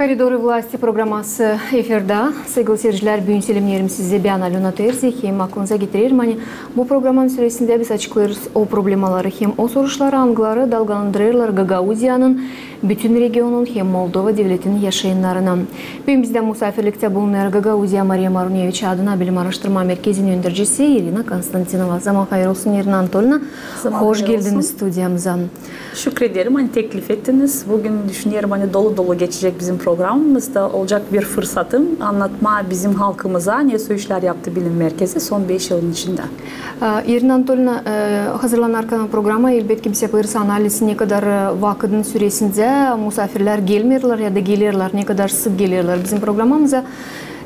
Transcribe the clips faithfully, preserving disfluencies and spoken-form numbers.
Koridori vlasti programası efirdä. Saygılı seyircilär, büün selemneerim sizi, bän Alöna Terzi, hem aklınıza getirerim, ani bu programanın süresindä biz açıklêêrız o problemaları hem o soruşları, angıları dalgalandırêrlar Gagauziyanın, bütün regionun hem Moldova devletinin yaşayannarını. Büün bizdä musaafirliktä bulunêr Gagauziya Mariya Maruneviç adına bilim-aaraştırma merkezinin öndercisi İrina Konstantinova. Zaman hayır olsun, İrina Anatolina. Hoş geldiniz studiyamıza. Şükür ederim, ani teklif ettiniz. Büün düşünerim, ani dolu-dolu geçecek bizim programamız da olacek bir fırsatım annatmaa bizim halkımıza, ne soy işlär yaptı bilim merkezi son beş yılın içindä. İrina Anatolina, hazırlanarkan programa, elbetki, biz yapêrız analiz, ne kadar vakıdın süresindä musaafirlär gelmeerlär ya da gelerlär, ne kadar sık gelerlär bizim programamıza.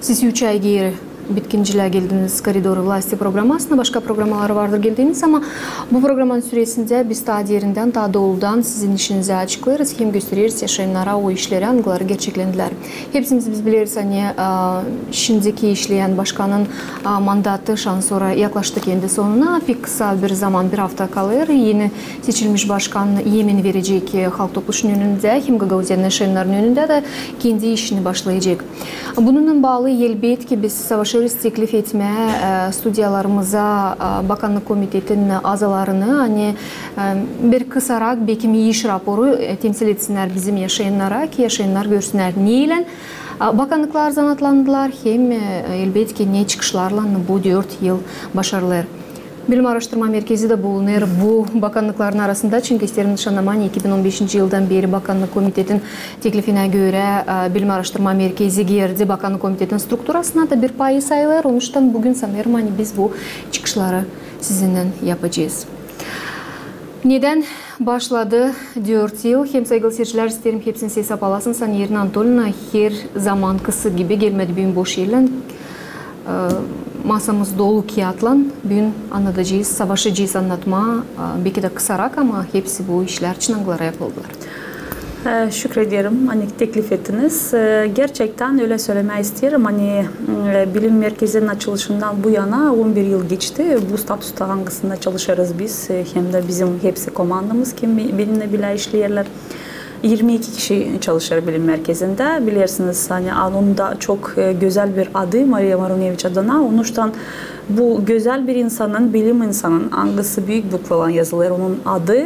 Siz üç ay geeri bitkincilää geldiniz Koridori vlasti programasına, başka programaları vardır geldiniz, ama bu programanın süresindä biz taa derindän, taa doludan sizin işinizi açıklêêrız hem göstereriz yaşayannara o işleri, angıları gerçeklendilär. Hepsimiz biz bileriz, ani şindiki işleyän başkanın mandatı şansora yaklaştı kendi sonuna. Pek kısa bir zaman, bir afta kalêr eni seçilmiş başkan emin verecek Halk Topluşunun önündä hem Gagauziyanın yaşayannarının önündä dä kendi işini başlayacek. Bununnan baalı, elbetki, biz savaşêrız teklif etmää studiyalarımıza Bakannık komitetin azalarını, ani bir kısarak, bekim iş raporu temsil etsinnär bizim yaşayannara, ki yaşayannar görsünnär, neylän bakannıklar zanaatlandılar hem, elbetki, ne çıkışlarlan bu dört yıl başarılêr. Bilim-aaraştırma merkezi dä bulunêr bu bakannıkların arasında, çünkü isteerim nışannamaa, ani iki bin on beşinci yıldan beeri Bakannık komitetin teklifinä görä bilim-aaraştırma merkezi girdi Bakannık komitetin strukturasına da bir payı sayılêr. Onuştan büün sanêrım, ani biz bu çıkışları sizinnän yapacez. Nedän başladı dört yıl? Hem, saygılı seyircilär, isteerim hepsiniz esap alasınız, ani İrina Anatolina her zamankısı gibi gelmedi büün boş ellän. Masamız dolu kiyatlan, büün annadacez, savaşacez annatmaa, beki dä kısarak, ama hepsi bu işlär için, angıları yapıldılar. Şükür ederim, ani teklif ettiniz. Gerçektän ölä sölemää isteerim, ani bilim merkezinin açılışından bu yana on bir yıl geçti. Bu statusta, angısında çalışêrız biz hem dä bizim hepsi komandamız, kim benimnän bilä işleerlär. İrmi iki kişi çalışêr bilim merkezindä. Bilersiniz, ani onun da çok gözäl bir adı, Mariya Maruneviç adına. Onuştan bu gözäl bir insanın, bilim insanın, angısı büük bukvalan yazılêr onun adı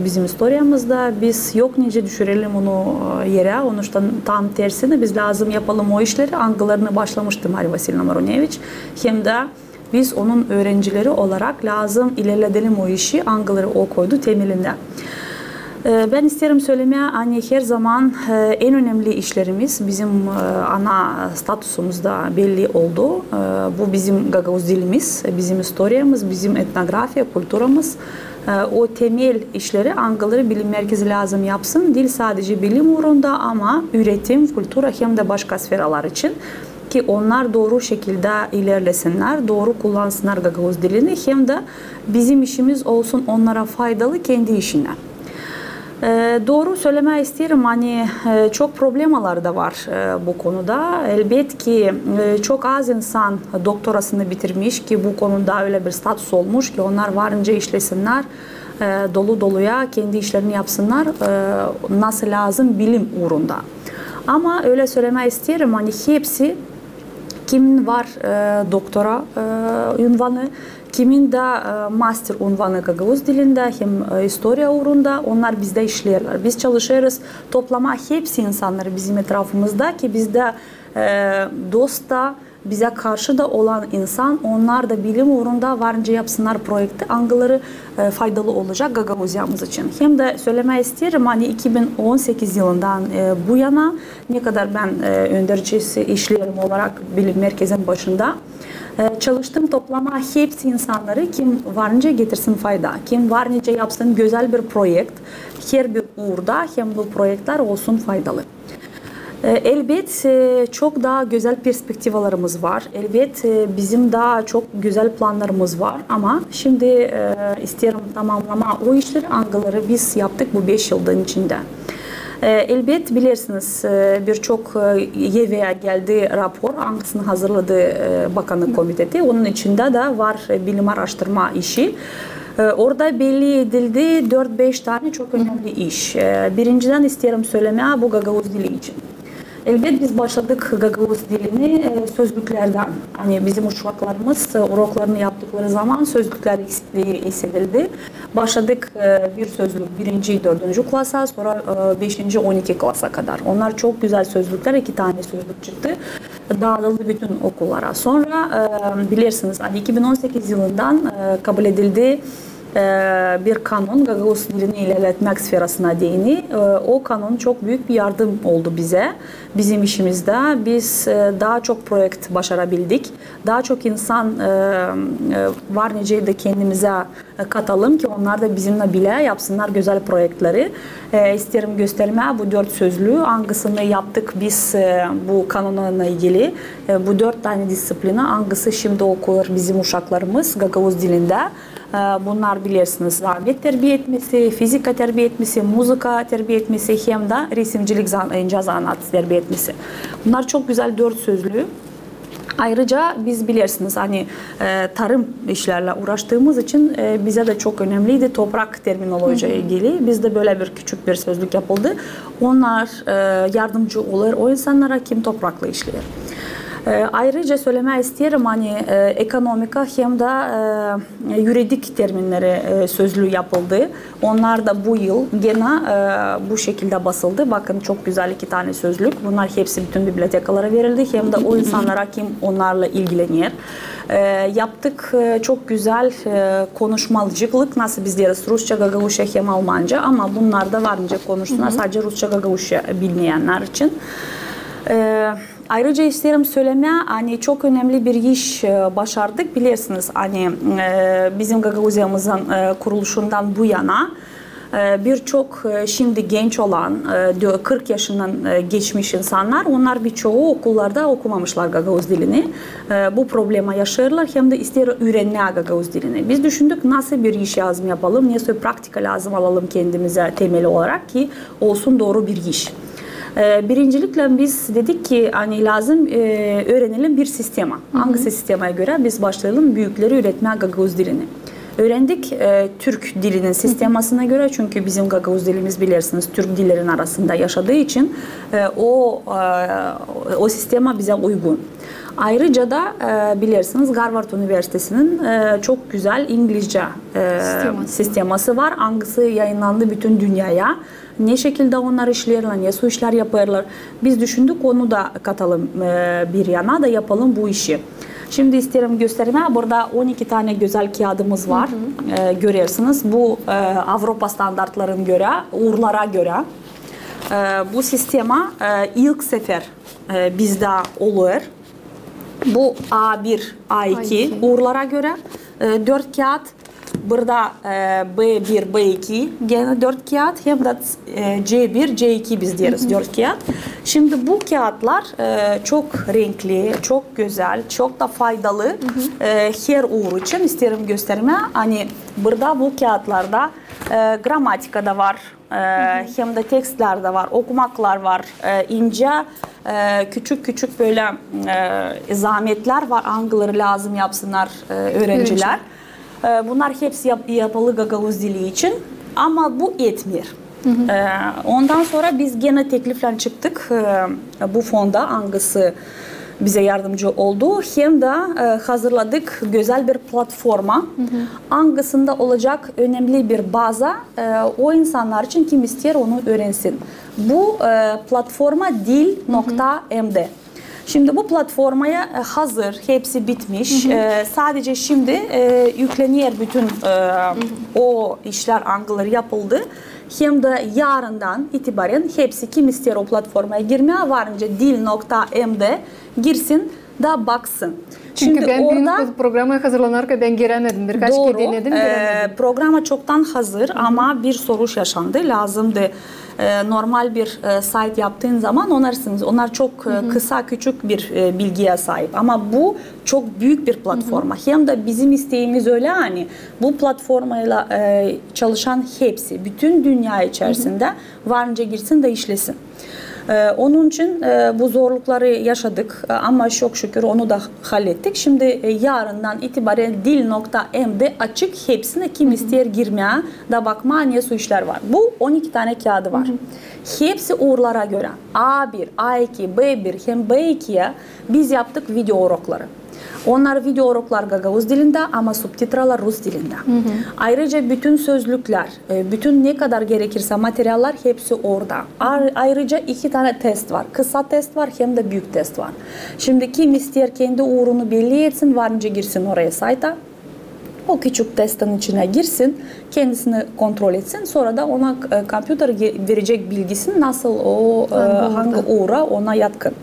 bizim istoriyamızda. Biz yok nicä düşürelim onu erä. Onuştan tam tersinä, biz lääzım yapalım o işleri, angılarını başlamıştı Mariya Vasilievna Maruneviç. Hem dä biz onun üürencileri olarak lääzım ilerledelim o işi, angıları o koydu temelindä. Bän isteerim sölemää, ani her zaman en önemli işlerimiz bizim ana statusumuzda belli oldu. Bu bizim gagauz dilimiz, bizim istoriyamız, bizim etnografiya, kulturamız. O temel işleri, angıları bilim merkezi lääzım yapsın, diil sadecä bilim uurunda, ama üretim, kultura hem dä başka sferalar için. Ki onnar dooru şekildä ilerlesinnär, dooru kullansınnar gagauz dilini, hem dä bizim işimiz olsun onnara faydalı kendi işindä. Dooru sölemää isteerim, ani çok problemalar da var bu konuda. Elbetki, çok az insan doktorasını bitirmiş, ki bu konuda ölä bir status olmuş, ki onnar var nicä işlesinnär, dolu-doluya kendi işlerini yapsınnar, nasıl lääzım bilim uurunda. Ama ölä sölemää isteerim, ani hepsi, kimin var doktora unvanı, kimin dä master unvanı gagauz dilindä hem istoriya uurunda, onnar bizdä işleerlär. Biz çalışêrız toplamaa hepsi insannarı bizim etrafımızda, ki bizdä dost da, bizä karşı da olan insan, onnar da bilim uurunda var nicä yapsınnar proekti, angıları faydalı olacek Gagauziyamız için. Hem dä sölemää isteerim, ani iki bin on sekiz yılından bu yana, ne kadar bän öndercisi işleerim olarak bilim merkezin başında, çalıştım toplamaa hepsi insannarı, kim var nicä getirsin fayda, kim var nicä yapsın gözäl bir proekt, herbir uurda, hem bu proektlär olsun faydalı. Elbet, çok taa gözäl perspektivalarımız var. Elbet, bizim taa çok gözäl plannarımız var. Ama şindi isteerim tamamnamaa o işleri, angıları biz yaptık bu beş yılın içindä. Elbet, bilersiniz, bir çok EVA geldi rapor, angısını hazırladı Bakannık komiteti. Onun içindä dä var bilim aaraştırma işi. Orada belli edildi dört-beş tanä çok önemli iş. Birincidän isteerim sölemää bu gagauz dili için. Elbet, biz başladık gagauz dilini e, sözlüklerdän. Ani bizim uşaklarımız e, uroklarını yaptıkları zaman sözlüklär eksikliyi hissedildi. Başladık e, bir sözlük birinci, dördüncü klasa, sonra e, beşinci, on iki klasa kadar. Onnar çok gözäl sözlüklär, iki tanä sözlük çıktı. Daadıldı bütün okullara. Sonra e, bilersiniz, ani iki bin on sekiz yılından e, kabul edildi e, bir kanon gagauz dilini ilerletmäk sferasına deyni. E, o kanon çok büük bir yardım oldu bizä, bizim işimizdä. Biz e, taa çok proekt başarabildik. Taa çok insan e, e, var nicä dä kendimizä e, katalım ki onnar da bizimnän bilä yapsınnar gözäl proektleri. E, isteerim göstermää bu dört sözlüü, angısını yaptık biz e, bu kanonunnan ilgili. E, bu dört tanä disţiplina, angısı şindi okuyêr bizim uşaklarımız gagauz dilindä. E, bunnar, bilersiniz, zaamet terbiya etmesi, fizika terbiya etmesi, muzıka terbiya etmesi hem dä resimcilik zan-, incä zanaat terbiya etmesi. Bunnar çok gözäl dört sözlüü. Ayrıca biz, bilersiniz, ani e, tarım işlerlän uuraştığımız için e, bizä dä çok önemliydi toprak terminolojiya ilgili. Bizdä bölä bir küçük bir sözlük yapıldı. Onnar e, yardımcı olêr o insannara, kim topraklan işleer. E, ayrıca sölemää isteerim, ani e, ekonomika hem dä e, yuridik terminleri e, sözlüü yapıldı. Onnar da bu yıl genä e, bu şekildä basıldı. Bakın, çok gözäl iki tanä sözlük. Bunnar hepsi bütün bibliotekalara verildi. Hem dä o insannara, kim onnarlan ilgilener. E, yaptık e, çok gözäl e, konuşmacılık, nasıl biz deeriz, rusça, gagauzça hem almanca. Ama bunnar da var nicä konuşsunnar, sadecä rusça, gagauzça bilmeyennär için. E, Ayrıca isteerim sölemää, ani çok önemli bir iş e, başardık. Bilersiniz, ani e, bizim Gagauziyamızın e, kuruluşundan bu yana e, birçok e, şindi genç olan, e, dö-, kırk yaşından e, geçmiş insannar, onnar birçouu okullarda okumamışlar gagauz dilini. E, bu problema yaşêêrlar, hem dä isteer üürenmää gagauz dilini. Biz düşündük, nasıl bir iş lääzım yapalım, ne soy praktika lääzım alalım kendimizä temel olarak ki olsun dooru bir iş. E, birinciliklän biz dedik ki, ani lääzım e, üürenelim bir sistema. Angısı sistemaya görä biz başlayalım büükleri üüretmää gagauz dilini. Üürendik e, türk dilinin sistemasına görä, çünkü bizim gagauz dilimiz, bilersiniz, türk dillerin arasında yaşadıı için e, o e, o sistema bizä uygun. Ayrıca da e, bilersiniz, Garvard Universitesinin e, çok gözäl ingilizcä e, sisteması var, angısı yayınlandı bütün dünneyä. Ne şekildä onnar işleerlär, ne soy işlär yapêrlar. Biz düşündük, onu da katalım e, bir yana da yapalım bu işi. Şindi isteerim göstermää. Burada on iki tanä gözäl kiyadımız var. E, görersiniz, bu e, Avropa standartlarına görä, uurlara görä. E, bu sistema e, ilk sefer e, bizdä olêr. Bu A bir, A iki uurlara görä e, dört kiyat. Burada e, B bir, B iki genä dört kiyat, hem dä e, C bir, C iki biz deeriz, dört kiyat. Şindi bu kiyatlar e, çok renkli, çok gözäl, çok da faydalı e, her uur için. İsteerim göstermää, ani burada bu kiyatlarda e, gramatika da var, e, hem dä tekstlär dä var, okumaklar var, e, incä e, küçük-küçük bölä e, zaametlär var, angıları lääzım yapsınnar e, üürencilär. E, bunnar hepsi yap- yapılı gagauz dili için, ama bu etmeer. E, ondan sora biz genä tekliflän çıktık e, bu fonda, angısı bizä yardımcı oldu, hem dä e, hazırladık gözäl bir platforma, angısında olacek önemli bir baza e, o insannar için, kim isteer onu üürensin. Bu e, platforma dil nokta M D. Şindi bu platformaya e, hazır, hepsi bitmiş. E, sadecä şindi e, üklener bütün e, o işlär, angıları yapıldı. Hem dä yarından itibaren hepsi, kim isteer o platformaya girmää, var nicä dil nokta M D girsin da baksın. Çünkü bän büün programaya hazırlanarkan bän girämedim. Birkaç kerä denedim, girämedim. Programa çoktan hazır, ama bir soruş yaşandı. Lääzımdı e, normal bir e, sayt yaptığın zaman, onnarsınız, onnar çok e, kısa, küçük bir e, bilgiyä saip. Ama bu çok büük bir platforma. Hem dä bizim isteemiz ölä, ani bu platformaylan e, çalışan hepsi, bütün dünnä içerisindä var nicä girsin da işlesin. E, onun için, e, bu zorlukları yaşadık, e, ama çok şükür onu da hallettik. Şimdi, e, yarından itibaren dil nokta M D açık hepsine, kim isteer girmää da bakmaa, ne sürüçlär var. Bu on iki tane kiyatı var. Hepsi uurlara görä. A bir, A iki, B bir hem B ikiye biz yaptık video urokları. Onnar video uroklar gagauz dilindä, ama subtitralar rus dilindä. Ayrıca bütün sözlüklär, e, bütün ne kadar gerekirsä materiallar hepsi orada. Ar-, ayrıca iki tane test var. Kısa test var hem dä büük test var. Şimdi kim isteer kendi uurunu belli etsin, var nicä girsin oraya sayta. O küçük testin içinä girsin, kendisini kontrol etsin, sora da ona, e, kompüter ge-, verecek bilgisini, nasıl o, e, hangi uura ona yatkın.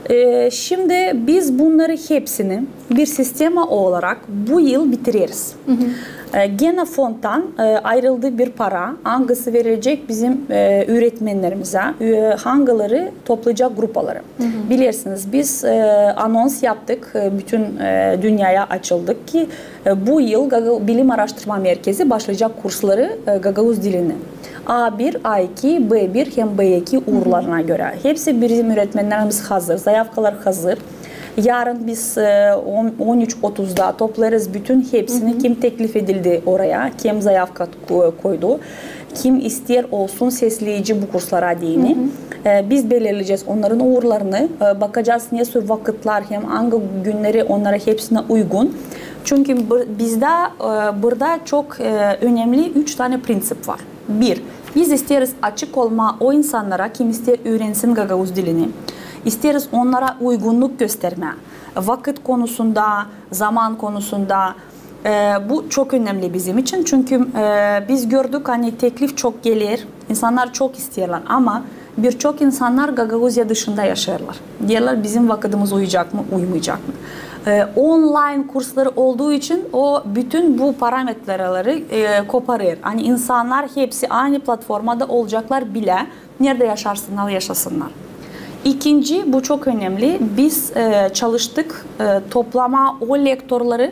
E, şimdi biz bunnarı hepsini bir sistema olarak bu yıl bitireriz. E, genofondtan, e, ayırıldı bir para, angısı verilecek bizim, e, üüretmennerimizä, e, hangıları toplayacek grupaları. Bilersiniz, biz, e, anons yaptık, e, bütün, e, dünneyä açıldık ki, e, bu yıl Gaga-, Bilim Araştırma Merkezi başlayacek kursları, e, gagauz dilini. A bir, A iki, B bir hem B iki uurlarına görä. Hepsi bizim üüretmennerimiz hazır, zayavkalar hazır. Yarın biz, e, on, on üç otuzda toplarız bütün hepsini, kim teklif edildi oraya, kim zayavka ko-, koydu, kim isteer olsun sesleyici bu kurslara deyni. E, biz belirleyecez onnarın uurlarını, e, bakacez ne soy vakıtlar hem angı günneri onnara hepsinä uygun. Çünkü bı-, bizdä, e, burada çok, e, önemli üç tane prinţip var. Bir, biz isteeriz açık olmaa o insannara, kim isteer üürensin gagauz dilini. İsteeriz onnara uygunnuk göstermää. Vakıt konusunda, zaman konusunda, e, bu çok önemli bizim için. Çünkü, e, biz gördük, ani teklif çok geler, insannar çok isteerlär, ama birçok insannar Gagauzya dışında yaşêêrlar. Deerlär, bizim vakıdımız uyacak mı, uymayacak mı? E, onlayn kursları olduu için o bütün bu parametreleri, e, koparêr. Ani insannar hepsi aynı platformada olacaklar bilä, neredä yaşasınnar, yaşasınnar. İkinci, bu çok önemli, biz, e, çalıştık, e, toplamaa o lektorları,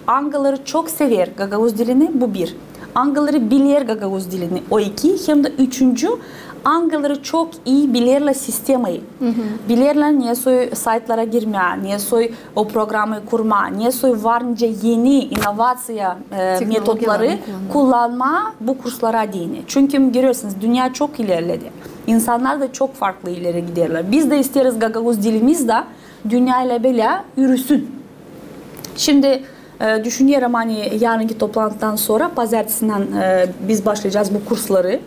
angıları çok sever gagauz dilini, bu bir. Angıları biler gagauz dilini, o iki. Hem dä üçüncü, angıları çok ii bilerlär sistemayı. Bilerlär ne soy saytlara girmää, ne soy o programayı kurmaa, ne soy var nicä eni inovaţiya, e, metodları kullanmaa bu kurslara deyni. Çünkü, görüersiniz, dünnä çok ilerledi. İnsannar da çok farklı ileri giderlär. Biz dä isteeriz gagauz dilimiz dä dünnä ilä bilä üüressin. Şimdi, e, düşünerim, ani yarınki toplantıdan sora, pazertesindän, e, biz başlayacez bu kursları.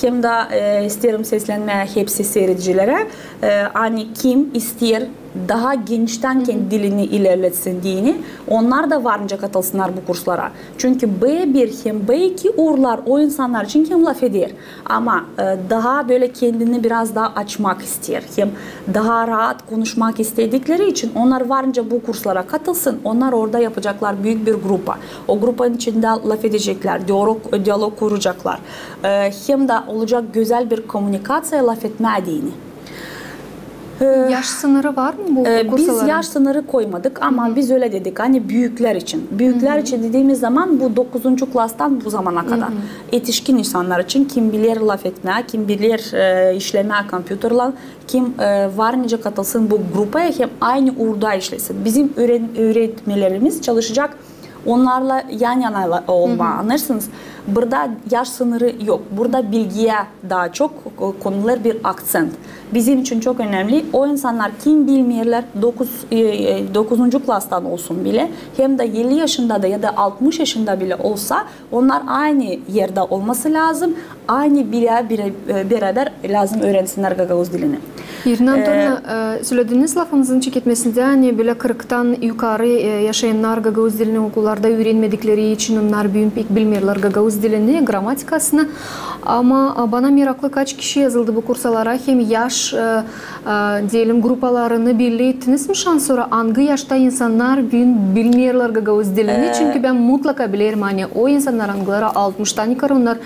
Hem dä, e, isteerim seslenmää hepsi siiredicilerä, e, ani kim isteer taa geniştän kendi dilini ilerletsin deyni, onnar da var nicä katılsınnar bu kurslara. Çünkü B bir hem B iki uurlar o insannar için, kim lafeder. Ama, e, taa bölä kendini biraz taa açmak isteer, hem taa raat konuşmak istedikleri için onnar var nicä bu kurslara katılsın, onnar orada yapacaklar büük bir grupa. O grupanın içindä lafedeceklär, dialog, dialog kuracaklar. E, hem dä olacak gözäl bir komunikaţiya lafetmää deyni. E, yaş sınırı var mı bu, e, kursaların? Biz yaş sınırı koymadık, ama biz ölä dedik, ani büüklär için. Büüklär için dediimiz zaman bu dokuzuncu klastan bu zamana kadar. Etişkin insannar için, kim biler lafetmää, kim biler, e, işlemää kompüterlän, kim, e, var nicä katılsın bu grupaya hem aynı uurda işlesin. Bizim üüren-, üüretmenlerimiz çalışacak onnarlan yan-yana la-, olmaa, annêêrsınız. Burada yaş sınırı yok. Burada bilgiyä taa çok ko-, konulêr bir akţent. Bizim için çok önemli. O insannar, kim bilmeerlär, dokuz, e, e, dokuzuncu klastan olsun bilä, hem dä elli yaşında da ya da altmış yaşında bilä olsa, onnar aynı erdä olması lääzım, aynı bilä, bilä, e, beräbär lääzım üürensinnär gagauz dilini. İrina Antonovna, e, sölediniz lafınızın çeketmesindä, ani bölä kırktan yukarı, e, yaşayannar gagauz dilini okullarda üürenmedikleri için onnar büün pek bilmeerlär gagauz dilini, gramatikasını. Ama, a, bana meraklı, kaç kişi yazıldı bu kursalara, hem yaş, e, e, deyelim, grupalarını belli ettiniz mi şansora, angı yaşta insannar büün bilmeerlär gagauz dilini? E, çünkü bän mutlaka bilerim, ani o insannar, angıları altmıştan yukarı, onnar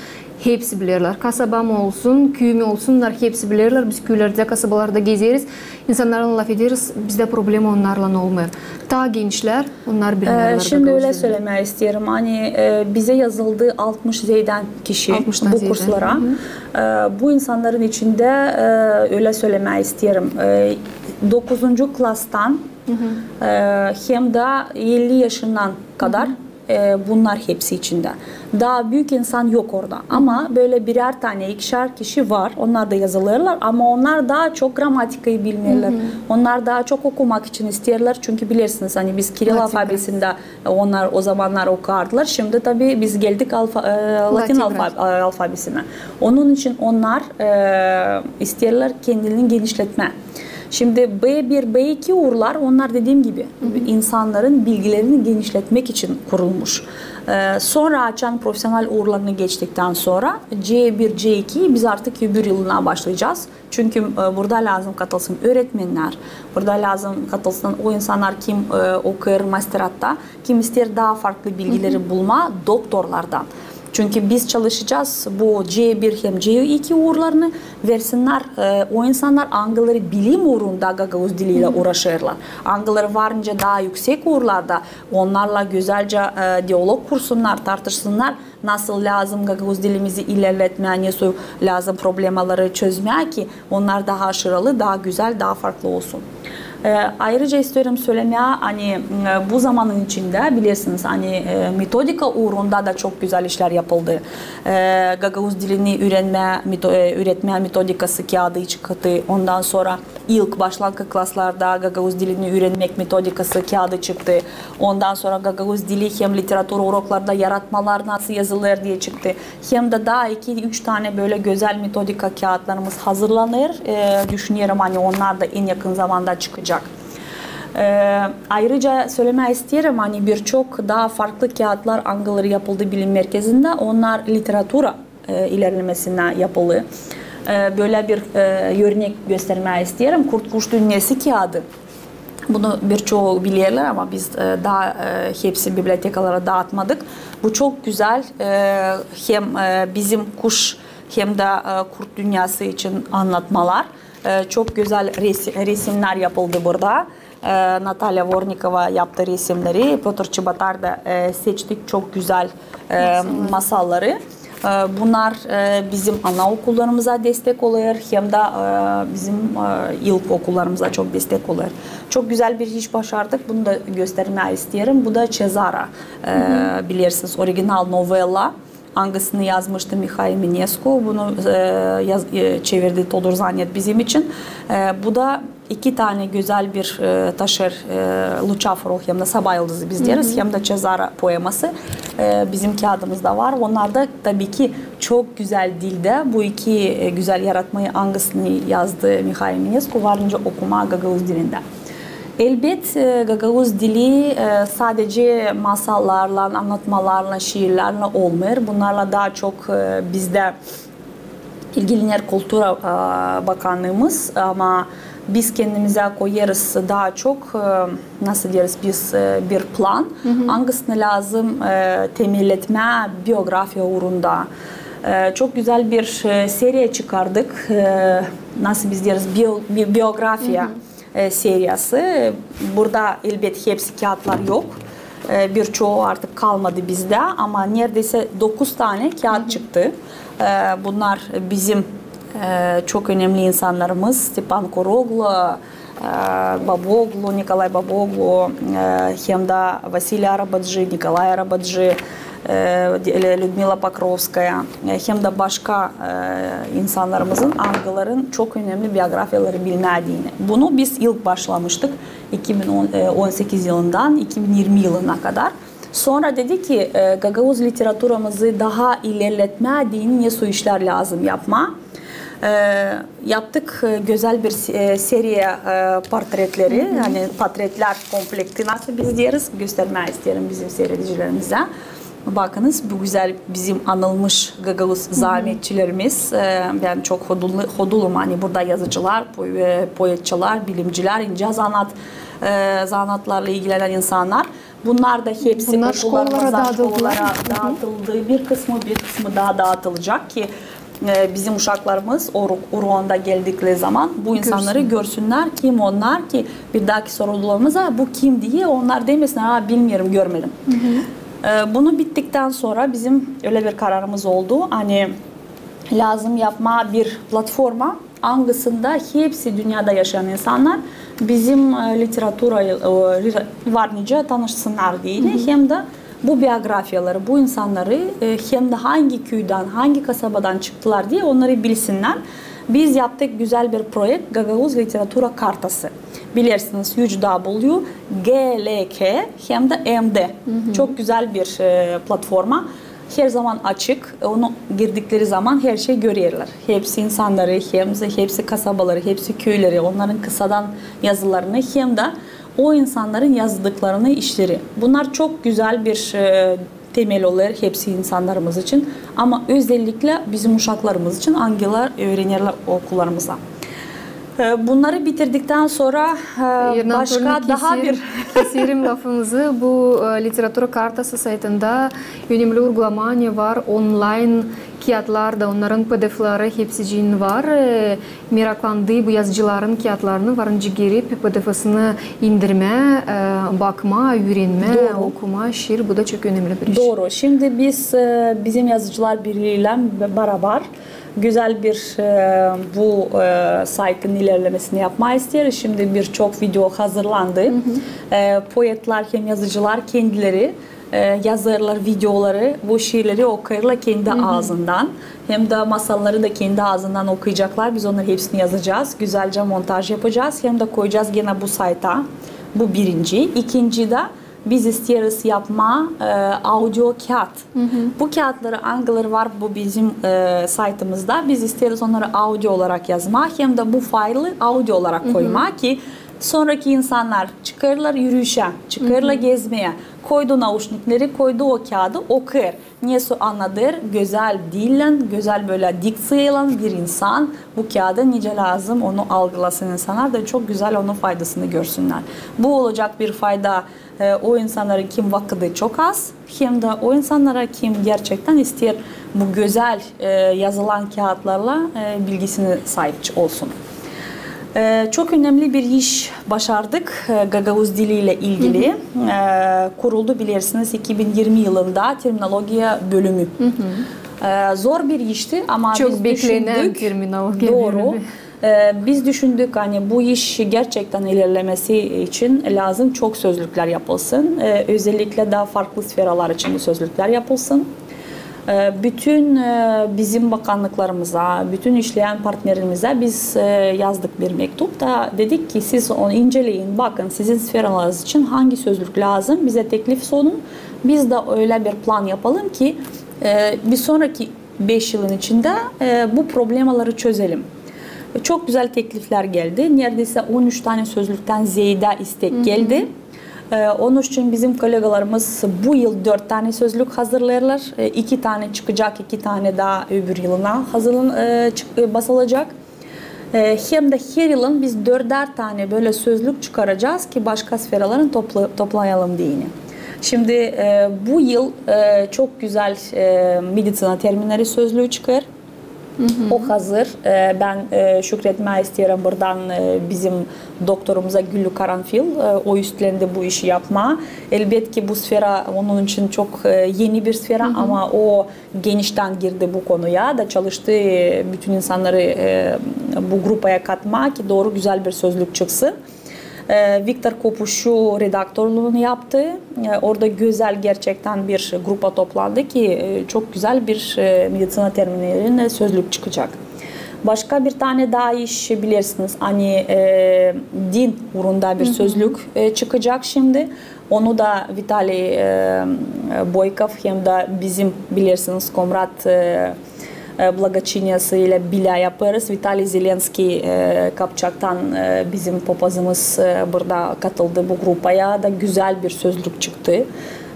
Hepsi bilerlär. Kasabam olsun, küüyüm olsun, onnar hepsi bilerlär. Biz küülerdä, kasabalarda gezeriz, insannarlan lafederiz, bizdä problema onnarlan olmêêr. Taa genişlär, onnar bilmeerlär. Şindi ölä sölemää isteerim, ani, e, bizä yazıldı altmış zeedän kişi bu kurslara. E, bu insannarın içindä, e, ölä sölemää isteerim, e, dokuzuncu klastan, e, hem dä elli yaşından kadar, e, bunnar hepsi içindä. Taa büük insan yok orada. Ama bölä birär tanä, ikişär kişi var, onnar da yazılêrlar, ama onnar taa çok gramatikayı bilmeerlär. Onnar taa çok okumak için isteerlär, çünkü bilersiniz, ani biz kiril alfabesindä, e, onnar o zamannar okardılar. Şindi, tabii, biz geldik alfa-, e, latin alfa-, e, alfabesinä. Onun için onnar, e, isteerlär kendini genişletmää. Şindi B bir, B iki uurlar, onnar, dediim gibi, insannarın bilgilerini genişletmäk için kurulmuş. E, sora, açan profesional uurlarını geçtiktän sora, C bir, C iki biz artık öbür yılına başlayacez. Çünkü, e, burada lääzım katılsın üüretmennär, burada lääzım katılsın o insannar, kim, e, okuyêr masteratta, kim isteer taa farklı bilgileri bulmaa doktorlardan. Çünkü biz çalışacez bu C bir hem C iki uurlarını, versinnär, e, o insannar, angıları bilim uurunda gagauz dili ilä uuraşêrlar, angıları var nicä taa üüksek uurlarda, onnarlan gözälcä, e, dialog kursunnar, tartışsınnar, nasıl lääzım gagauz dilimizi ilerletmää, nesoy lääzım problemaları çözmää, ki onnar taa aşırılı, taa gözäl, taa farklı olsun. E, ayırıca isteerim sölemää, ani, e, bu zamanın içindä, bilersiniz, ani, e, metodika uurunda da çok gözäl işlär yapıldı. E, gagauz dilini üürenmää meto-, e, üüretmää metodikası kiyaadı çıktı. Ondan sora ilk başlanngıç klaslarda gagauz dilini üürenmäk metodikası kiyaadı çıktı. Ondan sora gagauz dili hem literatura uroklarda yaratmalar nasıl yazılêr diye çıktı. Hem dä taa iki-üç tanä bölä gözäl metodika kiyaatlarımız hazırlanêr. E, düşünerim, ani onnar da en yakın zamanda çıkacek. E, ayırıca sölemää isteerim, ani birçok taa farklı kiyaatlar, angıları yapıldı bilim merkezindä, onnar literatura, e, ilerlemesinä yapılı. E, bölä bir, e, örnek göstermää isteerim. Kurt-kuş dünnesi kiyaadı. Bunu birçoyu bilerlär, ama biz, e, taa, e, hepsi bibliotekalara daatmadık. Bu çok gözäl, e, hem, e, bizim kuş, hem dä, e, kurt dünnesi için annatmalar. E, çok gözäl resi-, resimnär yapıldı burada. E, Natalya Vornikova yaptı resimneri, Pötr Çebatar da, e, seçti çok gözäl, e, masalları. E, bunnar, e, bizim anaokullarımıza destek olêr, hem dä, e, bizim, e, ilkokullarımıza çok destek olêr. Çok gözäl bir iş başardık, bunu da göstermää isteerim. Bu da Çezara, e, bilersiniz, original novella, angısını yazmıştı Mihail Minescu. Bunu, e, yaz-, e, çevirdi Todur Zanet bizim için. E, bu da iki tanä gözäl bir, e, taşer, e, luçaforo, hem dä sabaa yıldızı biz deeriz, hem dä Çezara poeması, e, bizim kiyaadımızda var. Onnar da, tabii ki, çok gözäl dildä. Bu iki, e, gözäl yaratmayı, angısını yazdı Mihail Minescu, var nicä okumaa gagauz dilindä. Elbet, e, gagauz dili, e, sadece masallarlan, annatmalarlan, şiirlärlän olmêêr. Bunnarlan taa çok, e, bizdä ilgilener kultura, e, bakannıımız, ama biz kendimizä koyêrız taa çok, e, nasıl deeriz biz, e, bir plan, angısını lääzım, e, temelletmää biografiya uurunda. E, çok gözäl bir, e, seriya çıkardık, e, nasıl biz deeriz, bio-, bi-, biografiya e, seriyası. Burada, elbet, hepsi kiyaatlar yok. E, birçoyu artık kalmadı bizdä, ama neredeysä dokuz tanä kiyaat çıktı. E, bunnar bizim, e, çok önemli insannarımız, Stepan Kuroglu, e, Babuoglu, Nikolay Babuoglu, e, hem dä Vasiliy Arabacı, Nikolay Arabacı, e, Lü-, Lüdmila Pokrovskaya, e, hem dä başka, e, insannarımızın, angıların çok önemli biografiyaları bilmää deyni. Bunu biz ilk başlamıştık iki bin on, e, on sekiz yılından iki bin irmi yılına kadar. Sora dedik ki, e, gagauz literaturamızı taa ilerletmää deyni nesoy işlär lääzım yapmaa. E, yaptık, e, gözäl bir se-, e, seriya, e, portretleri, ani portretlär komplekti, nasıl biz deeriz, göstermää isteerim bizim siiredicilerimizä. Bakınız, bu gözäl bizim anılmış gagauz zaametçilerimiz. E, bän çok hodulnu-, hodulum, ani burada yazıcılar, po-, e, poetçalar, bilimcilär, incä zanaat, e, zanaatlarlan ilgilenän insannar. Bunnar da hepsi okullarımıza, şkolalara daatıldı. Bir kısmı, bir kısmı taa daatılacak ki e, bizim uşaklarımız o ru-, ruanda geldikleri zaman bu insannarı görsünnär, kim onnar ki bir daaki sorularımıza bu kim diye onnar demesin, aa, bilmeerim, görmedim. E, bunu bittiktän sora bizim ölä bir kararımız oldu, ani lääzım yapmaa bir platforma, angısında hepsi dünnedä yaşayan insannar bizim e, literatura e, var nicä tanışsınnar deyni, hem dä bu biografiyaları, bu insannarı e, hem dä hangi küüdän, hangi kasabadan çıktılar diye onnarı bilsinnär. Biz yaptık gözäl bir proekt, Gagauz literatura kartası. Bilersiniz, üç W G L K hem dä M D. Çok gözäl bir e, platforma. Her zaman açık. Onu girdikleri zaman her şey görerlär. Hepsi insannarı, hem dä hepsi kasabaları, hepsi küüleri, onnarın kısadan yazılarını hem dä o insannarın yazdıklarını, işleri. Bunnar çok gözäl bir e, temel olêr hepsi insannarımız için, ama özelliklä bizim uşaklarımız için, angıları üürenerlär okullarımızda. E, bunnarı bitirdiktän sora e, başka taa bir... Keserim lafınızı. Bu e, literatura kartası saytında önemli urgulamaa var, onlayn kiyatlar da, onnarın P D F'leri hepsicin var. E, meraklandıı bu yazıcıların kiyatlarını var nicä girip P D F'sini indirmää, e, bakmaa, üürenmää, okumaa şiir. Bu da çok önemli bir iş. Dooru. Şindi biz e, bizim Yazıcılar Birlii ilän barabar gözäl bir e, bu e, saytın ilerlemesini yapmaa isteeriz. Şindi birçok video hazırlandı. E, poetlär hem yazıcılar kendileri e, yazêrlar videoları, bu şiirleri okuyêrlar kendi aazından. Hem dä masalları da kendi aazından okuyacaklar. Biz onnarı hepsini yazacez, gözälcä montaj yapacez hem dä koyacez genä bu sayta. Bu birinci. İkinci dä biz isteeriz yapmaa e, audio kiyat. Bu kiyatları, angıları var bu bizim e, saytımızda, biz isteeriz onnarı audio olarak yazmaa hem dä bu faylı audio olarak koymaa ki sonraki insannar çıkêrlar üüreşmää, çıkêrlar gezmää, koydu nauşnikleri, koydu o kiyadı, okuyêr. Nesoy annadêr, gözäl dillän, gözäl bölä dikţiyaylan bir insan bu kiyadı nicä lääzım onu algılasın insannar da çok gözäl onun faydasını görsünnär. Bu olacak bir fayda e, o insannara, kim vakıdı çok az, hem dä o insannara, kim gerçektän isteer bu gözäl e, yazılan kiyatlarla e, bilgisini saip olsun. E, çok önemli bir iş başardık e, gagauz dili ilä ilgili. E, kuruldu, bilersiniz, iki bin irmi yılında terminologiya bölümü. E, zor bir işti, ama biz düşündük. Çok beklenän terminologiya bölümü. Dooru. E, biz düşündük, ani bu iş gerçektän ilerlemesi için lääzım çok sözlüklär yapılsın. E, özelliklä dä farklı sferalar için sözlüklär yapılsın. E, bütün e, bizim bakannıklarımıza, bütün işleyän partnerimizä biz e, yazdık bir mektup da dedik ki, siz onu inceleyin, bakın, sizin sferalarınız için hangi sözlük lääzım, bizä teklif sunun. Biz dä ölä bir plan yapalım ki e, bir sonraki beş yılın içindä e, bu problemaları çözelim. Çok gözäl tekliflär geldi. Neredeysä on üç tanä sözlüktän zeedä istek geldi. E, onun için bizim kollegalarımız bu yıl dört tanä sözlük hazırlêêrlar. E, iki tanä çıkacak, iki tanä dä öbür yılına hazırlan-, e, çık-, e, basılacak. E, hem dä her yılın biz dördär tanä bölä sözlük çıkaracez ki başka sferaların topla-, toplayalım deyni. Şindi e, bu yıl e, çok gözäl e, meditsina terminleri sözlüü çıkêr. O hazır. E, bän e, şükretmää isteerim buradan e, bizim doktorumuza Güllü Karanfil. E, o üstlendi bu işi yapmaa. Elbetki bu sfera onun için çok e, eni bir sfera, ama o geniştän girdi bu konuya da çalıştı, e, bütün insannarı e, bu grupaya katmaa ki dooru gözäl bir sözlük çıksın. E, Viktor Kopuşçu redaktorluunu yaptı. E, orada gözäl gerçektän bir grupa toplandı ki e, çok gözäl bir e, meditsina terminlerinin sözlük çıkacak. Başka bir tanä dä iş, bilersiniz, ani e, din uurunda bir sözlük e, çıkacak şindi. Onu da Vitaliy e, Boykov hem dä bizim, bilersiniz, Komrat e, e, blagoçiniyası ilä bilä yapêrız. Vitaliy Zelenskiy e, Kapçaktan e, bizim popazımız e, burada katıldı bu grupaya da gözäl bir sözlük çıktı.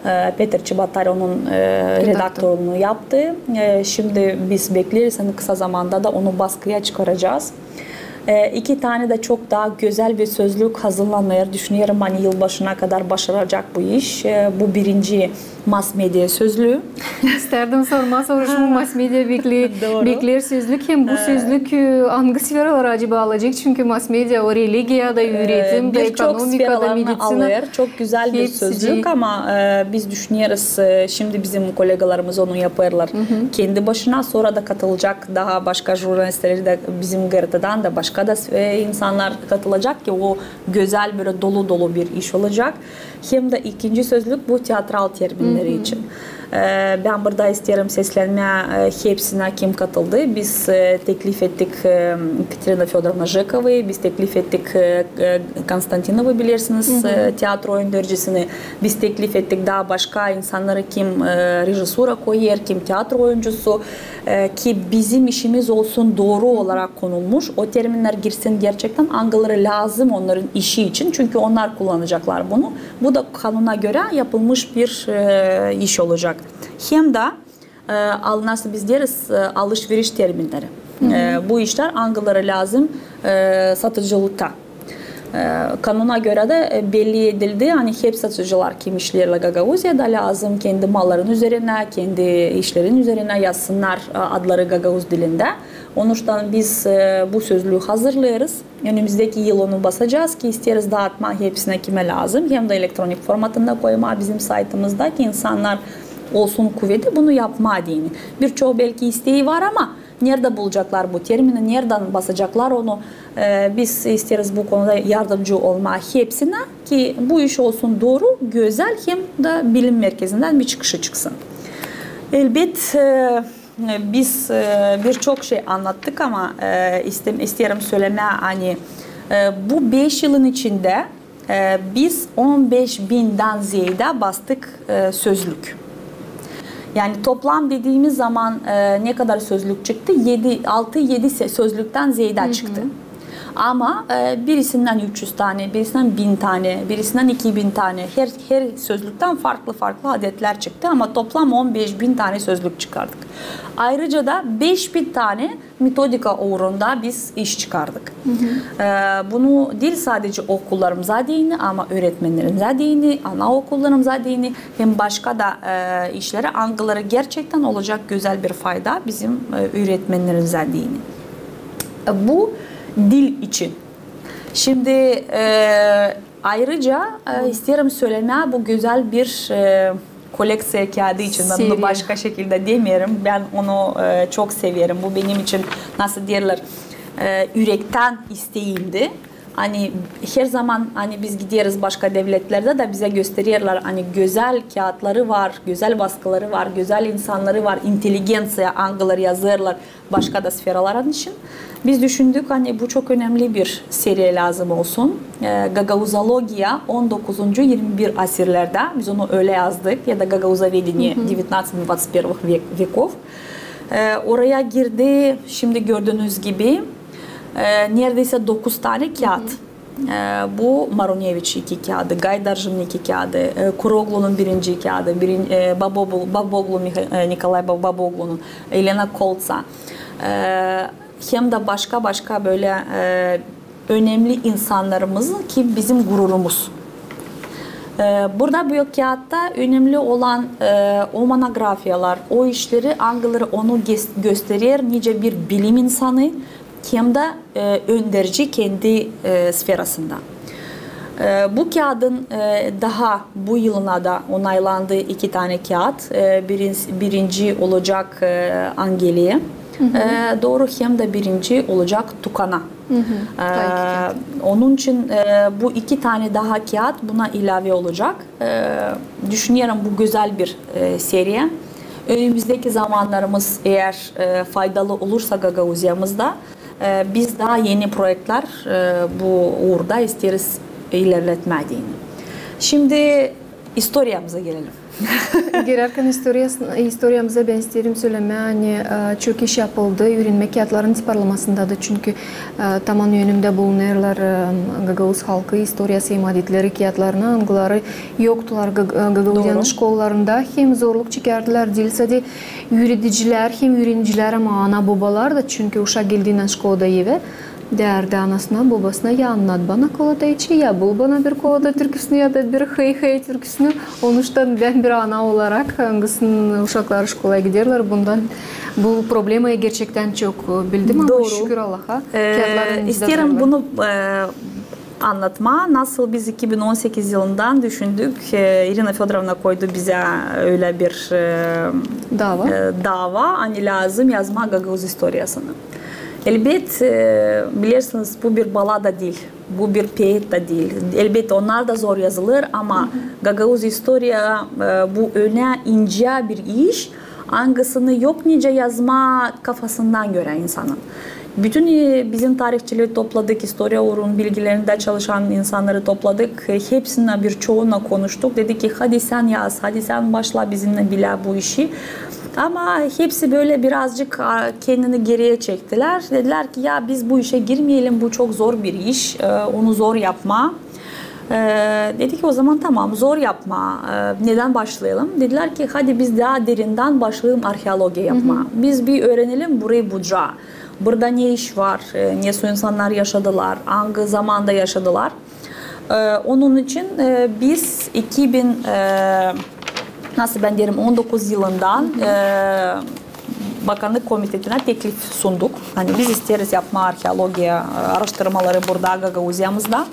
E, Peter Çebatar onun e, redaktorluunu yaptı. E, şindi biz bekleeriz, ani kısa zamanda da onu baskıya çıkaracez. E, iki tane da çok taa gözäl bir sözlük hazırlanêr. Düşünerim, ani yılbaşına kadar başaracak bu iş. E, bu birinci mass-media sözlüü. İstärdim sormaa, soruşmaa, mass-media bekleer sözlük. Hem bu sözlük, e, angı sferaları acaba alacek? Çünkü mass-media o religiya da, üüretim da, ekonomika da, medisina. Birçok sferalarını alêr. Çok gözäl bir sözlük, ama, e, biz düşüneriz, e, şindi bizim kolegalarımız onu yapêrlar kendi başına, sora da katılacak taa başka jurnalistleri dä bizim GRTdan da başka da, e, insannar katılacak ki o gözäl, bölä dolu-dolu bir iş olacak. Hem dä ikinci sözlük bu teatral terminneri için. E, bän burada isteerim seslenmää, e, hepsinä, kim katıldı. Biz, e, teklif ettik, e, Ekaterina Födorovna Jekova, biz teklif ettik, e, e, Konstantinovı, bilersiniz, e, teatro öndericisini. Biz teklif ettik taa başka insannarı, kim, e, režisura koyêr, kim teatro oyuncusu, e, ki bizim işimiz olsun dooru olarak konulmuş. O terminnär girsin gerçektän, angıları lääzım onnarın işi için, çünkü onnar kullanaceklar bunu. Bu da kanuna görä yapılmış bir, e, iş olacek. Hem dä, e, al-, nasıl biz deeriz, e, alış-veriş terminneri. E, bu işlär, angıları lääzım, e, satıcılıkta. E, kanuna görä dä, e, belli edildi, ani hep satıcılar, kim işleerlär Gagauziyada, lääzım kendi malların üzerinä, kendi işlerin üzerinä yazsınnar, e, adları gagauz dilindä. Onuştan biz, e, bu sözlüü hazırlêêrız. Önümüzdeki yıl onu basacez ki isteeriz daatmaa hepsinä, kimä lääzım, hem dä elektronik formatında koymaa bizim saytımızda ki insannar olsun kuvedi bunu yapmaa deyni. Birçoyu belki isteyi var, ama neredä bulaceklar bu termini, neredän basaceklar onu? E, biz isteeriz bu konuda yardımcı olmaa hepsinä ki bu iş olsun dooru, gözäl hem dä bilim merkezindän bir çıkışı çıksın. Elbet, e, biz, e, birçok şey annattık, ama, e, istem-, isteerim sölemää, ani, e, bu beş yılın içindä, e, biz on beş bindän zeedä bastık, e, sözlük. Yani toplam dediimiz zaman, e, ne kadar sözlük çıktı? Edi, altı-edi se-, sözlüktän zeedä çıktı. Ama, e, birisindän üç üz tane, birisindän bin tane, birisindän iki bin tane, her, her sözlüktän farklı-farklı adetlär çıktı, ama toplam on beş bin tane sözlük çıkardık. Ayrıca da beş bin tane metodika uurunda biz iş çıkardık. E, bunu diil sadece okullarımıza deyni, ama üüretmennerimizä deyni, anaokullarımıza deyni, hem başka da, e, işlerä, angıları gerçektän olacek gözäl bir fayda bizim, e, üüretmennerimizä deyni. E, bu dil için. Şindi, e, ayrıca, e, isteerim sölemää bu gözäl bir, e, kolekţiya kiyaadı için. Bän bunu başka şekildä demeerim. Bän onu, e, çok severim. Bu benim için, nasıl deerlär, e, ürektän isteemdi. Ani her zaman, ani biz gideriz başka devletlerdä dä, bizä göstererlär, ani gözäl kiyaatları var, gözäl baskıları var, gözäl insannarı var, inteligenţiya, angıları yazêrlar başka da sferaların için. Biz düşündük, ani bu çok önemli bir seriya lääzım olsun. E, gagauzologiya on dokuzuncu, irmi bir asirlerdä, biz onu ölä yazdık, ya da gagauzovedenie девятнадцать-двадцать первых век-, веков. E, oraya girdi, şindi gördüünüz gibi, e, neredeysä dokuz tane kiyaat. E, bu Maruneviç iki kiyaadı, Gaydarjın iki kiyaadı, e, Kuroglunun birinci kiyaadı, birin-, e, Baboglu, Baboglu Miha-, e, Nikolay Ba-, Baboglunun, Elena Kolţa, e, hem dä başka-başka bölä, e, önemli insannarımızın, ki bizim gururumuz. E, burada bu kiyaatta önemli olan, e, o monografiyalar, o işleri, angıları onu ges-, gösterer nicä bir bilim insanı, hem dä, e, önderci kendi, e, sferasında. E, bu kiyaadın, e, daha bu yılına da onaylandı iki tane kiyaat. E, birin-, birinci olacak, e, Angeliya, e, dooru, hem dä birinci olacak Tukana. E, onun için, e, bu iki tane daha kiyaat buna ilave olacak. E, düşünerim, bu gözäl bir, e, seriya. Önümüzdeki zamannarımız, eer, e, faydalı olursa Gagauziyamızda, e, biz taa eni proektlär, e, bu uurda isteeriz ilerletmää deyni. Şindi istoriyamıza gelelim. Girärkän istoriyas-, istoriyamıza bän isteerim sölemää, ani, e, çok iş yapıldı üürenmä kiyaatlarının tiparlamasında da, çünkü, e, taman önümdä bulunêrlar, e, gagauz halkı istoriyası hem adetleri kiyaatlarını, angıları yoktular Gag-, e, Gagauziyanın şkollarında, hem zorluk çekerdilär diil sade üüredicilär hem üürenicilär, ama ana-bobalar da, çünkü uşak geldiynän şkolada evä, Deerdi anasına, bobasına ya annat bana Kolata içi, ya bul bana bir Kolata türküsünü, ya da bir hıy-hıy türküsünü. Onuştan bän bir ana olarak, angısının uşakları şkolaya giderlär, bundan, bu problemayı gerçektän çok bildim, ama şükür Allaha, kiyatların içindä yazarlar. İsteerim bunu annatmaa, nasıl biz iki bin on sekiz yılından düşündük, İrina Födorovna koydu bizä ölä bir dava, ani lääzım yazmaa gagauz istoriyasını. Elbet, bilersiniz, bu bir balada diil, bu bir peet da diil. Elbet, onnar da zor yazılêr, ama gagauz istoriya, bu ölä incä bir iş, angısını yok nicä yazmaa kafasından görä insanın. Bütün bizim tarihçileri topladık, istoriya uurun bilgilerindä çalışan insannarı topladık. Hepsinnän bir çounnan konuştuk. Dedik ki, hadi sän yaz, hadi sän başla bizimnän bilä bu işi. Ama hepsi bölä birazcık kendini geriyä çektilär. Dedilär ki, ya biz bu işä girmeyelim, bu çok zor bir iş, onu zor yapmaa. Dedik ki, o zaman tamam, zor yapmaa, nedän başlayalım? Dedilär ki, hadi biz taa derindän başlayalım arheologiya yapmaa. Biz bir üürenelim burayı bucaa. Burada ne iş var, nesoy insannar yaşadılar, angı zamanda yaşadılar. Onun için biz iki bin, nasıl bän deerim, on dokuz yılından Bakannık komitetinä teklif sunduk. Ani biz isteeriz yapmaa arheologiya araştırmaları burada, Gagauziyamızda.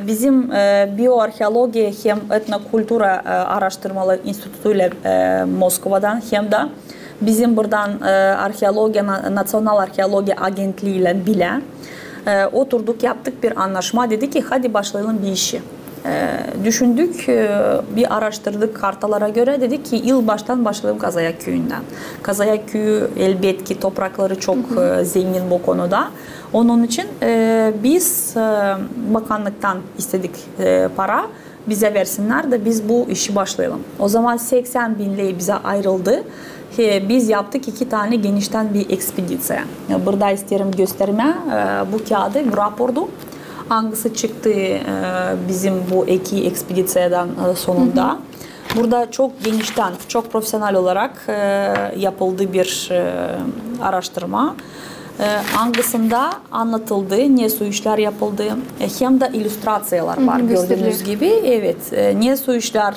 Bizim bioarheologiya hem etnokultura araştırmaları institutuylan Moskvadan, hem dä bizim buradan arheologiya, Natsional arheologiya agentliiylän bilä oturduk, yaptık bir annaşma, dedik ki, hadi başlayalım bir işi. Düşündük, bir araştırdık kartalara görä, dedik ki, ilk baştan başlayalım Kazayak küüyündän. Kazayak küüyü, elbetki, toprakları çok zengin bu konuda. Onun için biz bakannıktan istedik para, bizä versinnär dä biz bu işi başlayalım. O zaman seksän bin ley bizä ayırıldı. Biz yaptık iki tanä geniştän bir ekspediţiya. Burada isteerim göstermää bu kiyaadı, bu raportu, angısı çıktı bizim bu iki ekspediţiyadan sonunda. Burada çok geniştän, çok profesional olarak yapıldı bir araştırma, angısında annadıldı, nesoy işlär yapıldı, hem dä illüstraţiyalar var, gördüünüz gibi. Evet, nesoy işlär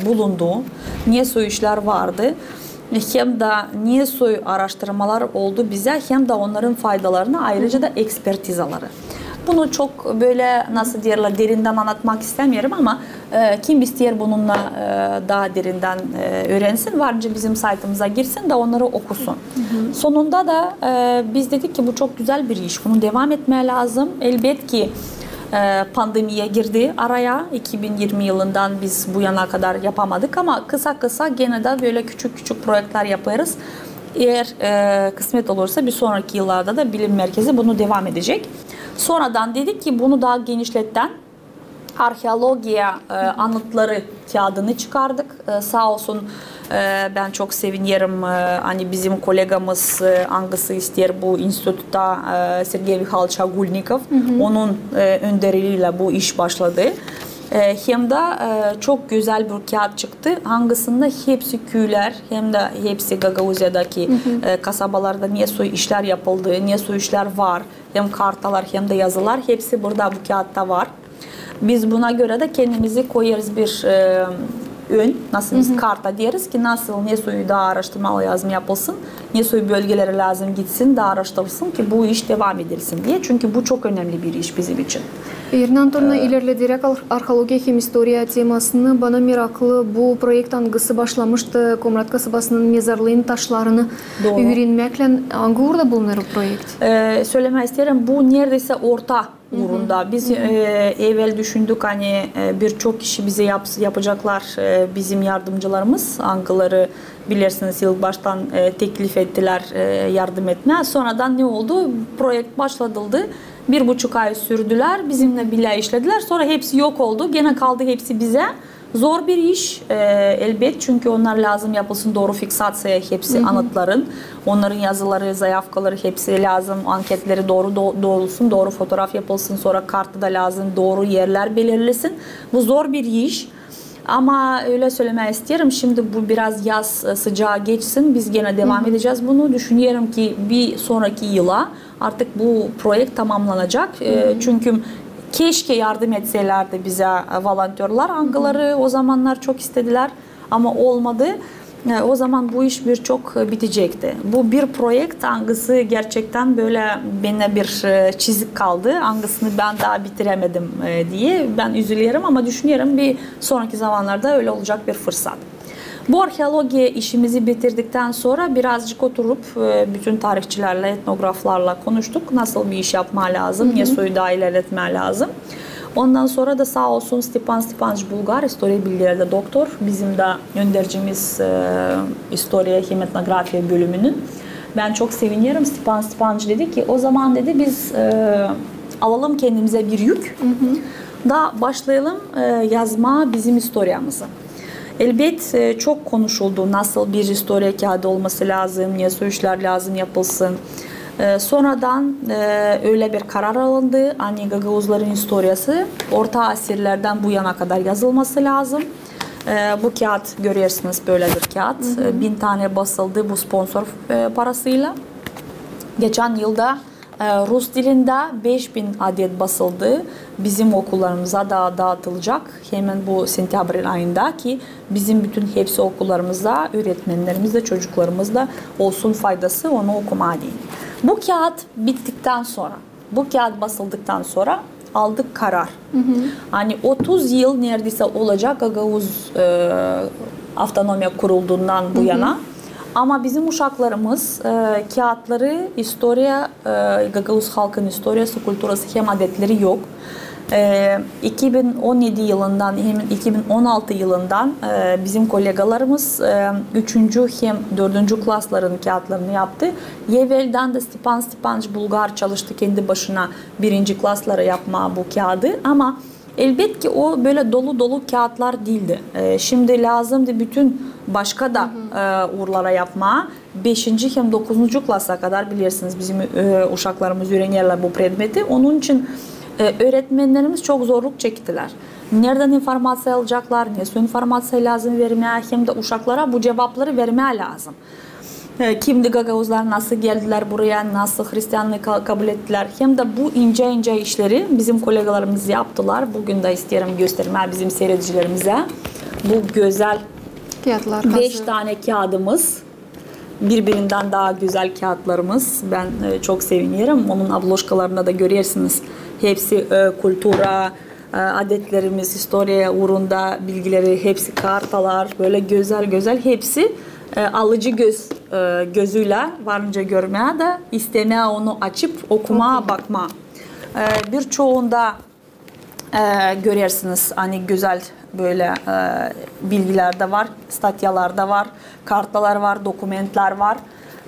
bulundu, nesoy işlär vardı, hem dä nesoy araştırmalar oldu bizä, hem dä onnarın faydalarını, ayırıca da ekspertizaları. Bunu çok bölä, nasıl deerlär, derindän annatmak istämeerim, ama kim isteer bununnan taa derindän üürensin, var nicä bizim saytımıza girsin dä onnarı okusun. Sonunda da biz dedik ki, bu çok gözäl bir iş, bunu devam etmää lääzım. Elbetki, pandemiya girdi araya. İki bin irmi yılından biz bu yana kadar yapamadık, ama kısa-kısa genä dä bölä küçük-küçük proektlär yapêrız. Eer kısmet olursa, bir sonraki yıllarda da bilim merkezi bunu devam edecek. Sonradan dedik ki, bunu taa genişlettän arheologiya annıtları kiyaadını çıkardık. Saa olsun, bän çok sevinerim, ani bizim kolegamız, angısı isteer bu institutta, Sergey Mihayloviç Agulnikov, onun önderliiylän bu iş başladı. Hem dä çok gözäl bir kiyaat çıktı, angısında hepsi küülär, hem dä hepsi Gagauziyadakı kasabalarda nesoy işlär yapıldı, nesoy işlär var, hem kartalar, hem dä yazılar, hepsi burada bu kiyaatta var. Biz buna görä dä kendimizi koyêrız bir ön, nasıl biz karta deeriz ki, nasıl, nesoy taa araştırmalar lääzım yapılsın, nesoy bölgelerä lääzım gitsin, taa araştırılsın ki, bu iş devam edilsin diye. Çünkü bu çok önemli bir iş bizim için. İrina Antonovna, ilerlederäk arheologiya hem istoriya temasını, bana meraklı bu proekt, angısı başlamıştı Komrat kasabasının mezarlıın taşlarını üürenmäklän, angı uurda bulunêr bu proekt? Sölemää isteerim, bu neredeysä orta uurunda. Biz evel düşündük, ani bir çok işi bizä yapacaklar bizim yardımcılarımız, angıları, bilersiniz, ilk baştan teklif ettilär yardım etmää. Sonradan ne oldu? Proekt başladıldı. Bir buçuk ay sürdülär, bizimnän bilä işledilär. Sora hepsi yok oldu. Genä kaldı hepsi bizä. Zor bir iş, elbet, çünkü onnar lääzım yapılsın, dooru fiksaţiya hepsi annıtların, onnarın yazıları, zayavkaları, hepsi lääzım, anketleri dooru do-, doolsun, dooru fotoğraf yapılsın, sora karta da lääzım, dooru erlär belirlesin. Bu zor bir iş. Ama ölä sölemää isteerim, şindi bu biraz yaz sıcaa geçsin, biz genä devam edecez bunu. Düşünerim ki, bir sonraki yıla Artık bu proekt tamamlanacak. E, çünkü keşke yardım etselerdi bize, e, volontörlar, angıları o zamannar çok istedilär, ama olmadı. E, o zaman bu iş bir çok, e, bitecekti. Bu bir proekt, angısı gerçektän bölä bendä bir, e, çizik kaldı, angısını bän taa bitirämedim, e, diye bän üzülerim, ama düşünerim, bir sonraki zamannarda ölä olacak bir fırsat. Bu arheologiya işimizi bitirdiktän sora birazcık oturup, e, bütün tarihçilärlä, etnograflarla konuştuk, nasıl bir iş yapmaa lääzım, ne soyu taa ilerletmää lääzım. Ondan sora da saa olsun Stepan Stepanoviç Bulgar, istoriya bilgilerdä doktor, bizim dä öndercimiz, e, istoriya hem etnografiya bölümünün. Bän çok sevinerim. Stepan Stepanoviç dedi ki, o zaman, dedi, biz, e, alalım kendimizä bir yük da başlayalım, e, yazmaa bizim istoriyamızı. Elbet, e, çok konuşuldu, nasıl bir istoriya kiyaadı olması lääzım, ne soy işlär lääzım yapılsın. E, sonradan, e, ölä bir karar alındı, ani gagauzların istoriyası orta asirlerdän bu yana kadar yazılması lääzım. E, bu kiyaat, görersiniz, bölä bir kiyaat. E, bin tanä basıldı bu sponsor, e, parasıyla. Geçän yılda, e, rus dilindä beş bin adet basıldı. Bizim okullarımıza da daatılacak hemen bu sentäbr ayında, ki bizim bütün hepsi okullarımızda, üüretmennerimiz dä, çocuklarımız da olsun faydası onu okumaa deyni. Bu kiyaat bittiktän sora, bu kiyaat basıldıktan sora aldık karar. Ani otuz yıl neredeysä olacak Gagauz, e, avtonomiya kurulduundan bu yana. Ama bizim uşaklarımız, e, kiyaatları, istoriya, e, gagauz halkın istoriyası, kulturası hem adetleri yok. E, iki bin on edi yılından hem iki bin on altı yılından, e, bizim kollegalarımız, e, üçüncü hem dördüncü klasların kiyaatlarını yaptı. Eveldän dä Stepan Stepanoviç Bulgar çalıştı kendi başına birinci klaslara yapmaa bu kiyadı, ama elbet ki o bölä dolu-dolu kiyaatlar diildi. E, şindi lääzımdı bütün başka da, e, uurlara yapmaa. Beşinci hem dokuzuncu klasa kadar, bilersiniz, bizim, e, uşaklarımız üürenerlär bu predmeti. Onun için, e, üüretmennerimiz çok zorluk çektilär. Neredän informaţiya alaceklar, ne soy informaţiya lääzım vermää, hem dä uşaklara bu cuvapları vermää lääzım. E, kimdi gagauzlar, nasıl geldilär buraya, nasıl hristianlıı ka-, kabul ettilär. Hem dä bu incä-incä işleri bizim kollegalarımız yaptılar. Büün dä isteerim göstermää bizim siiredicilerimizä bu gözäl beş tanä kiyaadımız. Bir-birindän taa gözäl kiyaatlarımız. Bän, e, çok sevinerim. Onun obložkalarında da görersiniz. Hepsi, e, kultura, e, adetlerimiz, istoriya uurunda bilgileri, hepsi kartalar, bölä gözäl-gözäl, hepsi, e, alıcı göz, e, gözüylä var nicä görmää dä istemää onu açıp okumaa, bakmaa. E, birçounda, e, görersiniz, ani gözäl bölä, e, bilgilär dä var, statyalar da var, kartalar var, dokumentlär var.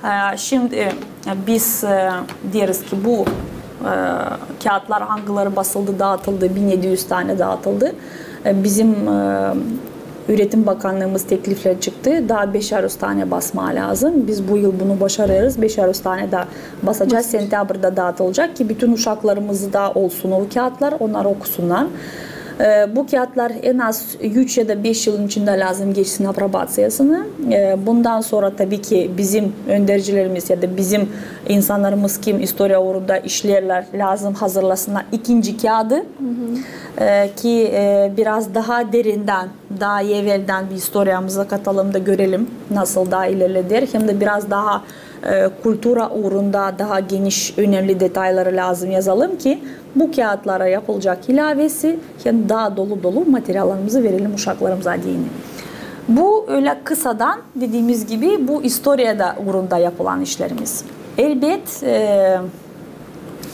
E, şindi, e, biz, e, deeriz ki, bu, e, kiyaatlar, angıları basıldı, daatıldı, bin edi üz tanä daatıldı. E, bizim, e, Üüretim bakannıımız tekliflär çıktı, taa beşär üz tanä basmaa lääzım. Biz bu yıl bunu başarêrız, beşär üz tanä dä basacez. Sentäbrda daatılacek ki bütün uşaklarımızda olsun o kiyaatlar, onnar okusunnar. E, bu kiyaatlar en az üç ya da beş yılın içindä lääzım geçsin aprobaţiyasını. E, bundan sora, tabii ki, bizim öndercilerimiz ya da bizim insannarımız, kim istoriya uurunda işleerlär, lääzım hazırlasınnar ikinci kiyadı. E, ki, e, biraz taa derindän, taa eveldän bir istoriyamıza katalım da görelim, nasıl taa ilerleder. Hem dä biraz taa, e, kultura uurunda taa geniş, önemli detayları lääzım yazalım ki bu kiyaatlara yapılacek iläävesi hem taa dolu-dolu materiallarımızı verelim uşaklarımıza deyni. Bu ölä kısadan, dediimiz gibi, bu istoriya da uurunda yapılan işlerimiz. Elbet, e,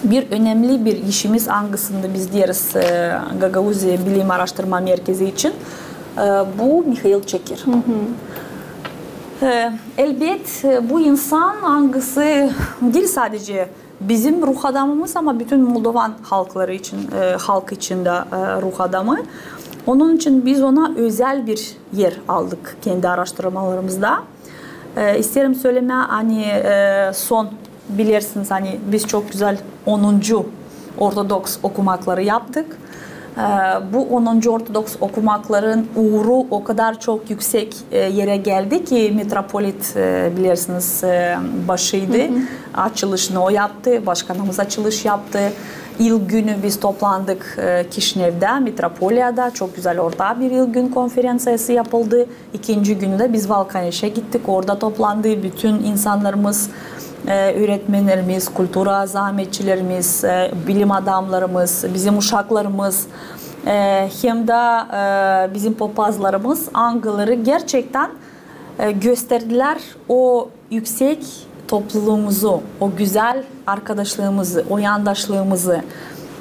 bir önemli bir işimiz, angısını biz deeriz, e, Gagauziya Bilim Aaraştırma Merkezi için, e, bu Mihail Çekir. E, elbet, e, bu insan, angısı diil sadece bizim ruh adamımız, ama bütün moldovan halkları için, e, halk için dä, e, ruh adamı. Onun için biz ona özäl bir er aldık kendi aaraştırmalarımızda. E, isteerim sölemää, ani, e, son, bilersiniz, ani biz çok gözäl onuncu ortodoks okumakları yaptık. E, bu onuncu ortodoks okumakların uuru o kadar çok yüksek, e, erä geldi ki, mitropolit, e, bilersiniz, e, başıydı. Açılışını o yaptı, başkanımız açılış yaptı. İlk günü biz toplandık, e, Kişinevdä, mitropoliyada. Çok gözäl orada bir ilk gün konferenţiyası yapıldı. İkinci günü dä biz Valkaneşä gittik. Orada toplandı bütün insannarımız, e, üüretmennerimiz, kultura zaametçilerimiz, e, bilim adamnarımız, bizim uşaklarımız, e, hem dä, e, bizim popazlarımız, angıları gerçektän, e, gösterdilär o üüsek topluluumuzu, o gözäl arkadaşlıımızı, o yandaşlıımızı.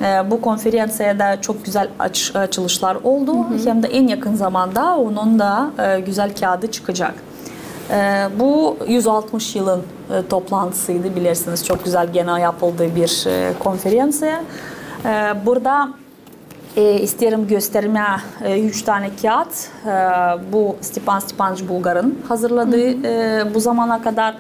E, bu konferenţiyada çok gözäl aç-, açılışlar oldu. Hem dä en yakın zamanda onun da, e, gözäl kiyaadı çıkacek. E, bu üz altmış yılın, e, toplantısıydı, bilersiniz. Çok gözäl genä yapıldı bir, e, konferenţiya. E, burada E, isteerim göstermää, e, üç tanä kiyaat. E, bu Stepan Stepanoviç Bulgarın hazırladıı, e, bu zamana kadar.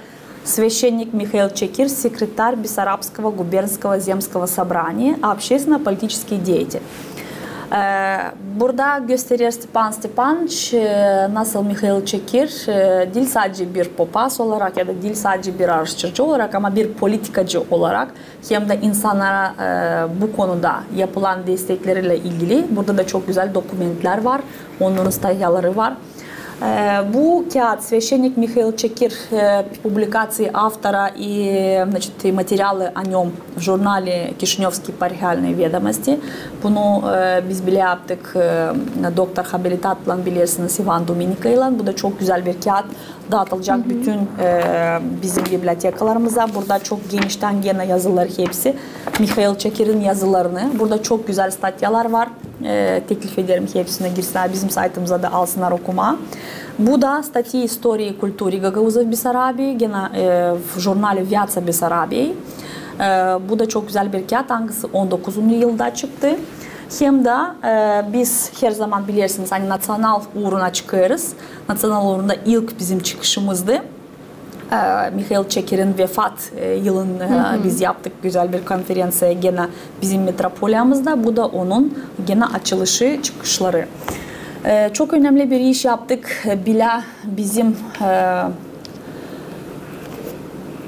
Священник Михаил Чекир, секретарь Бессарабского губернского земского собрания, общественно-политический деятель. E, burada gösterer Stepan Stepanoviç, e, nasıl Mihail Çekir, e, diil sadecä bir popaz olarak ya da diil sadecä bir araştırıcı olarak, ama bir politikacı olarak hem dä insannara, e, bu konuda yapılan destekleri ilä ilgili. Burada da çok gözäl dokumentlär var, onların statyaları var. E, bu kiyaat «Священник Михаил Чекир», e, публикации автора и, значит, и материалы о нём в журнале «Кишинёвские епархиальные ведомости». Bunu, e, biz bilä yaptık, e, doktor habilitatlan, bilersiniz, İvan Duminikaylan. Bu da çok gözäl bir kiyaat. Daatılacek bütün, e, bizim bibliotekalarımıza. Burada çok geniştän genä yazılır hepsi. Mihail Çekirin yazılarını. Burada çok gözäl statyalar var. E, teklif ederim hepsinä girsinnär, bizim saytımıza da alsınnar okumaa. Bu da «Статьи истории и культуры гагаузов Бессарабии», genä, e, в журнале «Вятца Бессарабии». E, bu da çok gözäl bir kiyaat, angısı on dokuzuncu yılda çıktı. Hem dä, e, biz her zaman, bilersiniz, ani natsional uuruna çıkêrız. Natsional uurunda ilk bizim çıkışımızdı. E, Mihail Çekirin vefat, e, yılın, e, biz yaptık gözäl bir konferenţiya genä bizim mitropoliyamızda. Bu da onun genä açılışı, çıkışları. E, çok önemli bir iş yaptık, e, bilä bizim, e,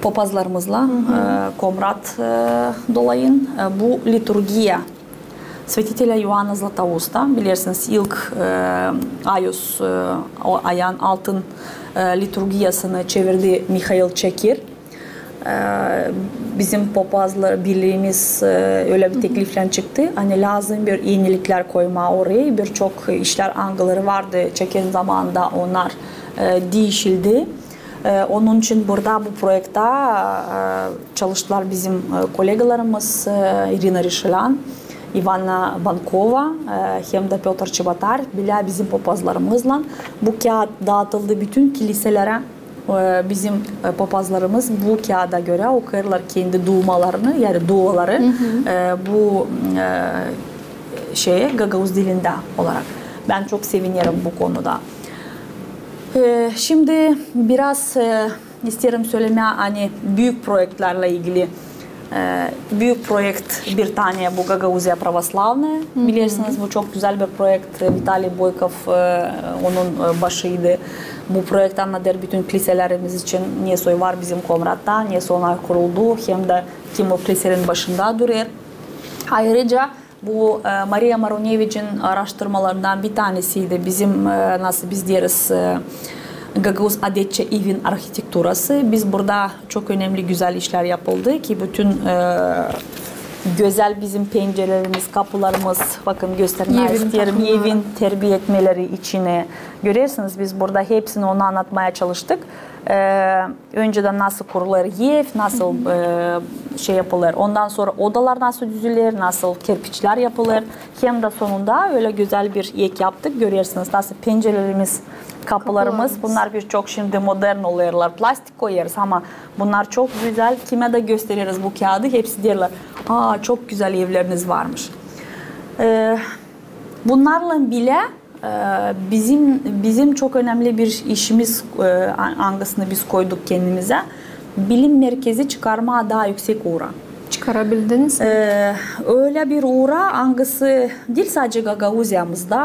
popazlarımızlan, e, Komrat, e, dolayın, e, bu liturgiya Святителя Иоанна Златоуста, bilersiniz, ilk, e, ayus, e, o ayaan altın, e, liturgiyasını çevirdi Mihail Çekir. E, bizim popazlar birliimiz, e, ölä bir tekliflän çıktı, ani lääzım bir eniliklär koymaa orayı, birçok işlär, angıları vardı Çekirin zamanında, onnar, e, diişildi. E, onun için burada bu proekta, e, çalıştılar bizim, e, kolegalarımız, e, İrina Reşelän, İvanna Bankova, e, hem dä Pötr Çebotar, bilä bizim popazlarımızlan. Bu kiyaat daatıldı bütün kiliselerä. E, bizim, e, popazlarımız bu kiyaada görä okuyêrlar kendi dualarını, yani duaları, e, bu, e, şeye, gagauz dilindä olarak. Bän çok sevinerim bu konuda. E, şindi biraz, e, isteerim sölemää, ani büük proektlärlän ilgili. E, büük proekt bir tanä bu Gagauzija pravoslavnaya. Bilersiniz, bu çok gözäl bir proekt. Vitaliy Boykov, e, onun, e, başıydı. Bu proekt annadêr bütün kiliselerimiz için, nesoy var bizim Komratta, nesoy onnar kuruldu, hem dä kim o kilisenin başında durêr. Ayırıca bu, e, Mariya Maruneviçin araştırmalarından bir tanesiydi bizim, e, nasıl biz deeriz, e, gagauz adetçä evin arhitekturası. Biz burada çok önemli, gözäl işlär yapıldı ki bütün, e, gözäl bizim pencerelerimiz, kapılarımız, bakın, göstermää isteerim, evin terbiya etmeleri içinä. Görersiniz, biz burada hepsini onu annatmaya çalıştık. E, öncedän nasıl kurulêr ev, nasıl, e, şey yapılêr. Ondan sora odalar nasıl düzüler, nasıl kerpiçlär yapılêr. Hem dä sonunda ölä gözäl bir ek yaptık. Görersiniz, nasıl pencerelerimiz, kapılarımız. Bunnar birçok şindi modern olêrlar. Plastik koyêrız, ama bunnar çok gözäl. Kimä dä göstereriz bu kiyadı, hepsi deerlär: "Aa, çok gözäl evleriniz varmış." E, bunnarlan bilä E, bizim, bizim çok önemli bir işimiz, e, a-, angısını biz koyduk kendimizä. Bilim merkezi çıkarmaa taa üüsek uura. Çıkarabildiniz mi? E, ölä bir uura, angısı diil sade Gagauziyamızda,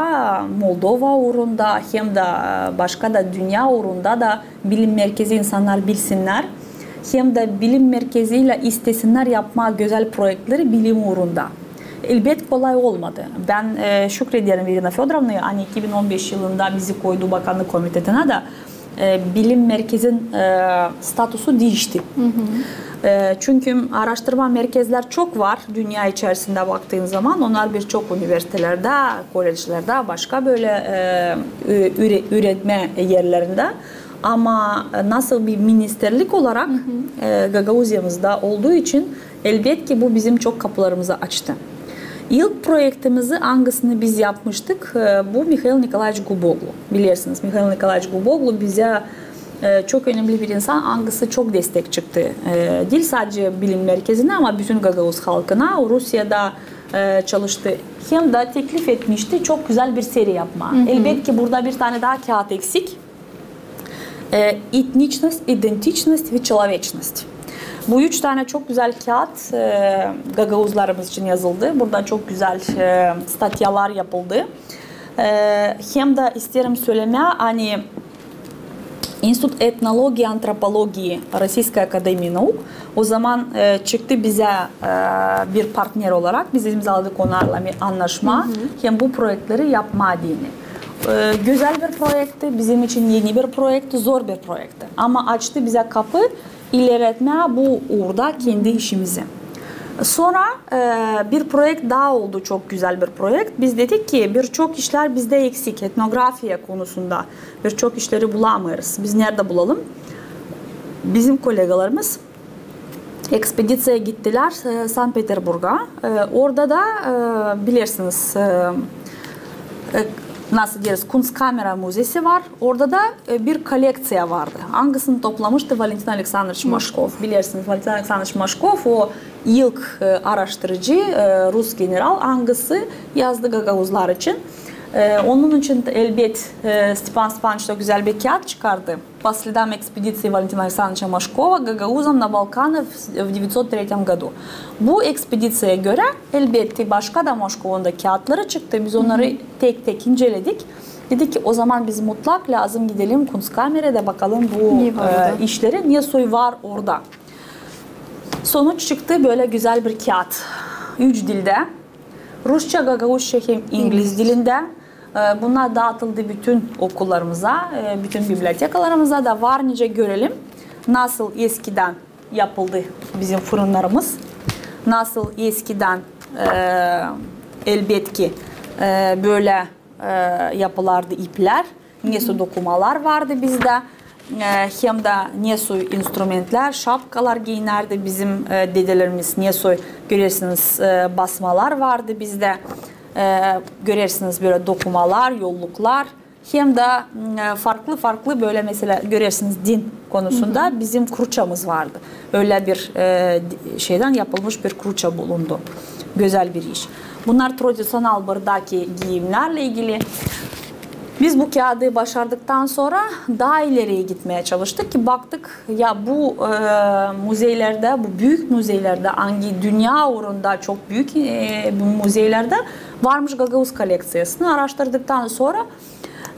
Moldova uurunda, hem dä, e, başka da dünnä uurunda da bilim merkezi insannar bilsinnär, hem dä bilim merkezi ilä istesinnär yapmaa gözäl proektleri bilim uurunda. Elbet kolay olmadı. Bän, e, şükrederim İrina Födorovnaya, ani iki bin on beş yılında bizi koydu Bakannık komitetinä da, e, bilim merkezin, e, statusu diişti. E, çünkü araştırma merkezlär çok var dünnä içerisindä baktıın zaman. Onnar bir çok universitelerdä, kolleclerdä, başka bölä, e, ü-, üre-, üüretmä erlerindä. Ama nasıl bir ministerlik olarak, e, Gagauziyamızda olduu için, elbetki bu bizim çok kapılarımızı açtı. İlk proektimizi, angısını biz yapmıştık, e, bu Mihail Nikolaeviç Guboglu. Bilersiniz, Mihail Nikolaeviç Guboglu bizä, e, çok önemli bir insan, angısı çok destek çıktı. E, diil sade bilim merkezinä, ama bütün gagauz halkına, Rusiyada, e, çalıştı. Hem dä teklif etmişti çok gözäl bir seriya yapmaa. Elbetki burada bir tane taa kiyat eksik. E, etničnost, identičnost ve çoloveçnost. Bu üç tane çok gözäl kiyat, e, gagauzlarımız için yazıldı. Burada çok gözäl, e, statyalar yapıldı. E, hem dä isteerim sölemää, ani İnstitut etnologii i antropologii Российской академии наук o zaman, e, çıktı bizä, e, bir partner olarak. Biz imzaladık onnarlan bir annaşma. Hem bu proektleri yapmaa deyni. E, gözäl bir proektti, bizim için eni bir proektti, zor bir proektti. Ama açtı bizä kapı ilerletmää bu uurda kendi işimizi. Sora, e, bir proekt taa oldu, çok gözäl bir proekt. Biz dedik ki, bir çok işlär bizdä eksik etnografiya konusunda. Bir çok işleri bulamêêrız. Biz neredä bulalım? Bizim kollegalarımız ekspeditsiyaya gittilär, e, Sankt-Peterburga. E, orada da, e, bilersiniz, e, e, nasıl deeriz, Kunstkamera müzesi var. Orada da, e, bir kollekţiya vardı, angısını toplamıştı Valentin Aleksandroviç Maşkov. Bilersiniz, Valentin Aleksandroviç Maşkov o ilk, e, araştırıcı, e, rus general, angısı yazdı gagauzlar için. E, onun için, elbet, e, Stepan Stepanoviç da gözäl bir kiyat çıkardı. По следам экспедиции Валентина Александровича Машкова к гагаузам на Балканы в, в девятьсот третьем году. Bu ekspeditsiyaya görä, elbetki, başka da Maşkovun da kiyatları çıktı. Biz onnarı tek-tek inceledik. Dedik ki, o zaman biz mutlak lääzım gidelim Kunstkameraya da bakalım bu, e, işleri, ne soy var orada. Sonuç çıktı bölä gözäl bir kiyat. Üç dildä. Rusça, gagauzça hem ingliz dilindä. E, bunnar daatıldı bütün okullarımıza, e, bütün bibliotekalarımıza da var nicä görelim, nasıl eskidän yapıldı bizim fırınnarımız, nasıl eskidän, e, elbetki, e, bölä, e, yapılardı iplär, ne soy dokumalar vardı bizdä, e, hem dä ne soy instrumentlär, şapkalar giinärdi bizim, e, dedelerimiz, ne soy, görersiniz, e, basmalar vardı bizdä. E, görersiniz bölä dokumalar, yolluklar. Hem dä, m, farklı-farklı bölä, meselä, görersiniz din konusunda bizim kruçamız vardı. Ölä bir, e, di-, şeydän yapılmış bir kruça bulundu. Gözäl bir iş. Bunnar tradiţional burdaki giimnärlä ilgili. Biz bu kiyadı başardıktan sora taa ileriyä gitmää çalıştık ki baktık, ya bu, e, muzeylerdä, bu büük muzeylerdä, angı dünnä uurunda çok büük, e, bu muzeylerdä varmış gagauz kollekţiyasını araştırdıktan sora,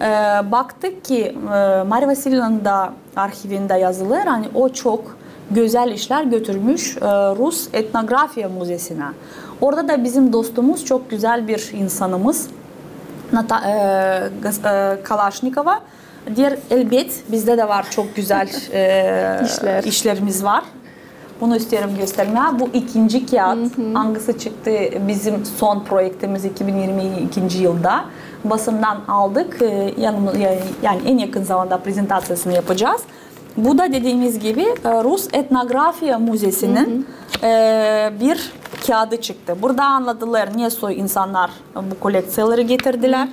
e, baktık ki, e, Mariya Vasilyevnanın da arhivindä yazılêr, ani o çok gözäl işlär götürmüş, e, rus etnografiya muzesinä. Orada da bizim dostumuz, çok gözäl bir insanımız, Nata-, e, Gas-, e, Kalaşnikova, deer, elbet, bizdä dä var çok gözäl, e, işlerimiz var. Bunu isteerim göstermää. Bu ikinci kiyat, angısı çıktı bizim son proektimiz iki bin irmi ikinci yılda. Basımdan aldık. E, yanımı-, yani, yani en yakın zamanda prezentaţiyasını yapacez. Bu da dediimiz gibi, e, Rus etnografiya muzesinin, e, bir kiyadı çıktı. Burada annadılêr, ne soy insannar bu kollekţiyaları getirdilär.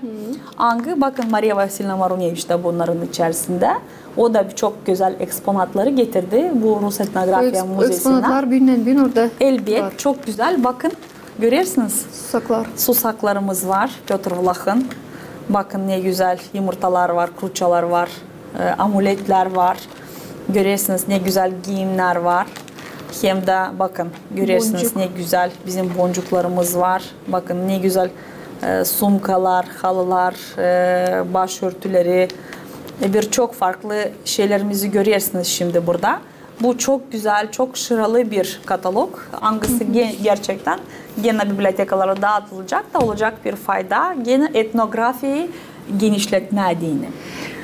Angı, bakın, Mariya Vasilyevna Maruneviç dä bunnarın içerisindä. O da çok gözäl eksponatları getirdi bu Rus etnografiya muzesinä. Eksponatlar bündän-büün orada. Elbet, çok gözäl. Bakın, görersiniz. Susaklar. Susaklarımız var, Pötr Vlahın. Bakın, ne gözäl yumurtalar var, kruçalar var, e, amuletlär var. Görersiniz, ne gözäl giimnär var. Hem dä bakın, görersiniz, ne gözäl bizim boncuklarımız var. Bakın, ne gözäl e, sumkalar, halılar, e, başörtüleri. E, birçok farklı şeylerimizi görersiniz şindi burada. Bu çok gözäl, çok şıralı bir katalog. Angısı ge- gerçektän genä bibliotekalara daatılacak da olacak bir fayda genä etnografiyayı genişletmää deyni.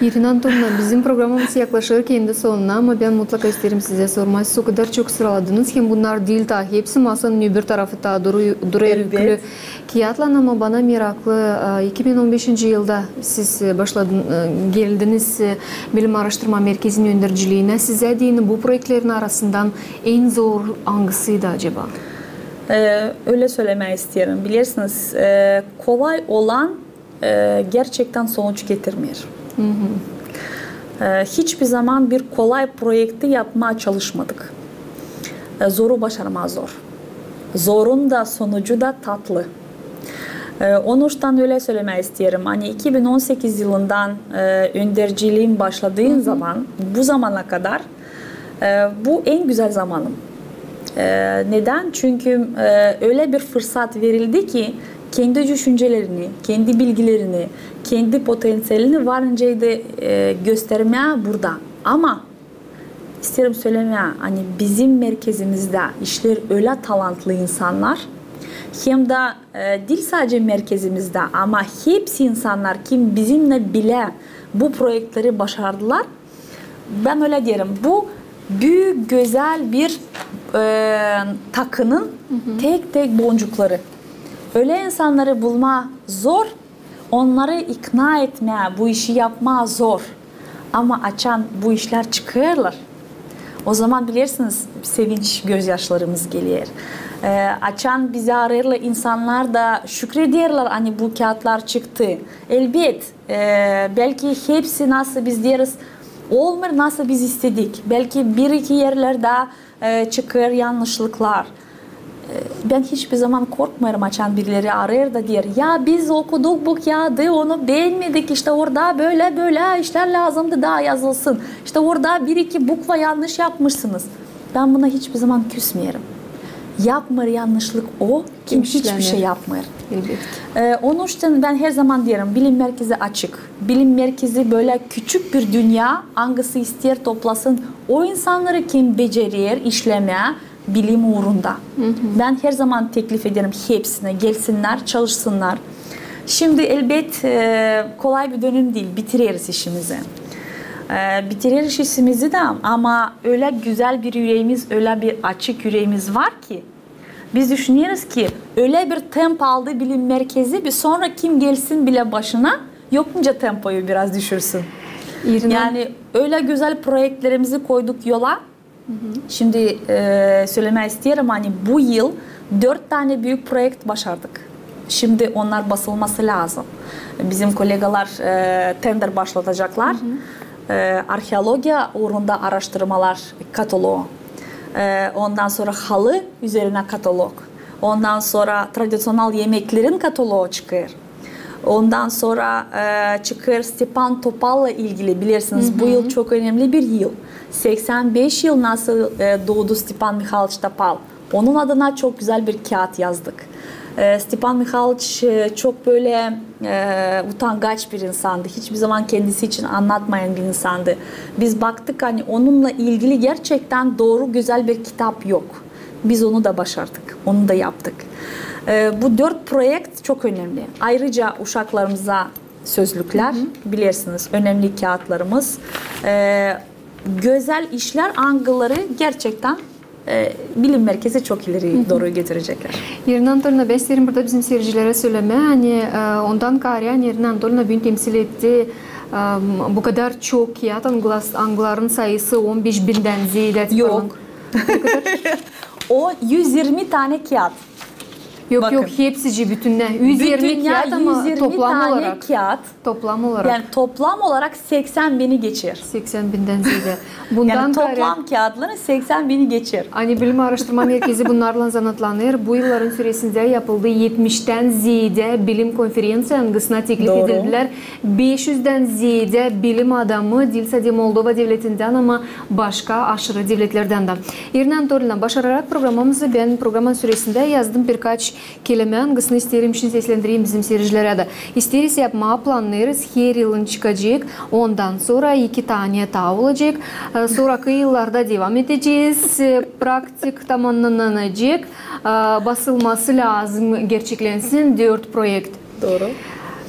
İrina Antonovna, bizim programımız yaklaşêr kendi sonuna, ama bän mutlaka isteerim sizä sormaa. Siz o kadar çok sıraladınız, hem bunnar diil taa hepsi, masanın öbür tarafı taa durêr, durêr yüklü kiyatlan, ama bana meraklı, e, iki bin on beşinci yılda siz, e, başladın, e, geldiniz, e, Bilim Aaraştırma Merkezinin önderciliinä. Sizä deyni bu proektlerin arasından en zor angısıydı acaba? E, ölä sölemää isteerim. Bilersiniz, e, kolay olan e, gerçektän sonuç getirmeer. E, hiçbir zaman bir kolay proekti yapmaa çalışmadık. E, zoru başarmaa zor. Zorun da sonucu da tatlı. E, onuştan ölä sölemää isteerim. Ani iki bin on sekiz yılından, e, önderciliim başladıı zaman, bu zamana kadar E, bu en gözäl zamanım. E, nedän? Çünkü, e, ölä bir fırsat verildi ki, kendi düşüncelerini, kendi bilgilerini, kendi potenţielini var nicä dä, e, göstermää burada. Ama isteerim sölemää, ani bizim merkezimizdä işleer ölä talantlı insannar, hem dä, e, diil sade merkezimizdä, ama hepsi insannar, kim bizimnän bilä bu proektleri başardılar, bän ölä deerim, bu büük, gözäl bir, e, takının tek-tek boncukları. Ölä insannarı bulmaa zor, onnarı ikna etmää, bu işi yapmaa zor. Ama açan bu işlär çıkêrlar, o zaman, bilersiniz, sevinç gözyaşlarımız geler. E, açan bizi arêêrlar, insannar da şükrederlär, ani bu kiyatlar çıktı. Elbet, e, bälki hepsi, nasıl biz deeriz, olmêêr, nasıl biz istedik. Bälki bir-iki erlerdä, e, çıkêr yannışlıklar. E, bän hiçbir zaman korkmêêrım, açan birileri arêêr da deer: "Ya biz okuduk bu kiyadı, onu beenmedik, işte orada bölä-bölä işlär lääzımdı taa yazılsın. İşte orada bir-iki bukva yannış yapmışsınız." Bän buna hiçbir zaman küsmeerim. Yapmêêr yannışlık o, kim hiçbir şey yapmêêr. Elbetki. E, onuştan bän herzaman deerim, bilim merkezi açık. Bilim merkezi bölä küçük bir dünnä, angısı isteer toplasın o insannarı, kim becerer işlemää bilim uurunda. Bän herzaman teklif ederim hepsinä, gelsinnär, çalışsınnar. Şindi, elbet, e, kolay bir dönüm diil, bitireriz işimizi. E, bitireriz işimizi dä, ama ölä gözäl bir üreemiz, ölä bir açık üreemiz var ki, biz düşüneriz ki, ölä bir temp aldı bilim merkezi, bir sora kim gelsin bilä başına, yok nicä tempoyu biraz düşürsün. Yani ölä gözäl proektlerimizi koyduk yola. Şindi, e, sölemää isteerim, ani bu yıl dört tanä büük proekt başardık. Şindi onnar basılması lääzım. Bizim kollegalar, e, tender başlatacaklar. E, arheologiya uurunda aaraştırmalar katalogu. E, ondan sora halı üzerinä katalog. Ondan sora tradiţional emeklerin katalogu çıkêr. Ondan sora, e, çıkêr Stepan Topalla ilgili. Bilersiniz, bu yıl çok önemli bir yıl. Seksän beş yıl nasıl, e, doodu Stepan Mihalıç Topal. Onun adına çok gözäl bir kiyat yazdık. E, Stepan Mihalıç, e, çok bölä, e, utangaç bir insandı. Hiçbir zaman kendisi için annatmayan bir insandı. Biz baktık, ani onunnan ilgili gerçektän dooru gözäl bir kitap yok. Biz onu da başardık, onu da yaptık. E, bu dört proekt çok önemli. Ayrıca uşaklarımıza sözlüklär, bilersiniz, önemli kiyatlarımız. E, gözäl işlär, angıları gerçektän, e, bilim merkezi çok ileri dooru götürecekler. İrina Anatolina, bän isteerim burada bizim siircilerä sölemää, ani, e, ondan kaarä, ani İrina Anatolina büün temsil etti, e, bu kadar çok kiyat, angılas-, angıların sayısı on beş bindän zeedä. Yok. O yüz irmi tanä kiyat. Yok, yok, hepsi bütünnä. Üz irmi kiyat, ama toplam olarak. Toplam olarak. Yani toplam olarak seksen bini geçer. Seksen bindän zeedä. Yani toplam kiyatların seksen bini geçer. Ani Bilim aaraştırma merkezi bunnarlan zanaatlanêr. Bu yılların süresindä yapıldı etmiştän zeedä bilim konferenţiya, angısına teklif edildilär beş üzdän zeedä bilim adamı, diil sade Moldova devletindän, ama başka aşırı devletlerdän dä. İrina Anatolina, başararak programamızı, bän programanın süresindä yazdım birkaç kelemä, angısını isteerim şindi seslendireyim bizim siiricilerä dä. İsteeriz yapmaa, plannêêrız, her yılın çıkacek, ondan sora iki tanä taa olacek. E, sorakı yıllarda devam edecez. E, praktik tamannanacek. E, basılması lääzım gerçeklensin dört proekt. Dooru.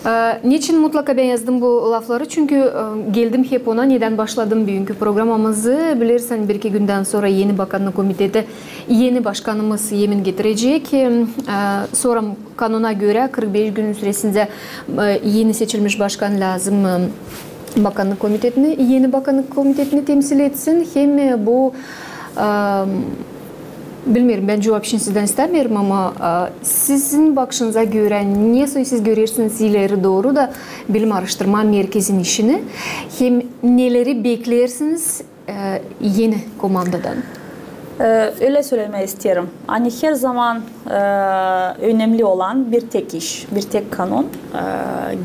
E, neçin mutlaka bän yazdım bu lafları? Çünkü, e, geldim hep ona, nedän başladım büünkü programamızı. Bilersin, bir-iki gündän sora eni bakannık komiteti, eni başkanımız emin getirecek. E, sora kanuna görä, kırk beş günün süresindä, e, eni seçilmiş başkan lääzım, e, bakannık komitetini, eni bakannık komitetini temsil etsin. Hem, e, bu, e, bilmeerim, bän cuvap için sizdän istämeerim, ama, e, sizin bakışınıza görä, nesoy siz görersiniz ileri dooru da bilim aaraştırma merkezin işini, hem neleri bekleersiniz e, eni komandadan? E, ölä sölemää isteerim. Ani her zaman, e, önemli olan bir tek iş, bir tek kanun. E,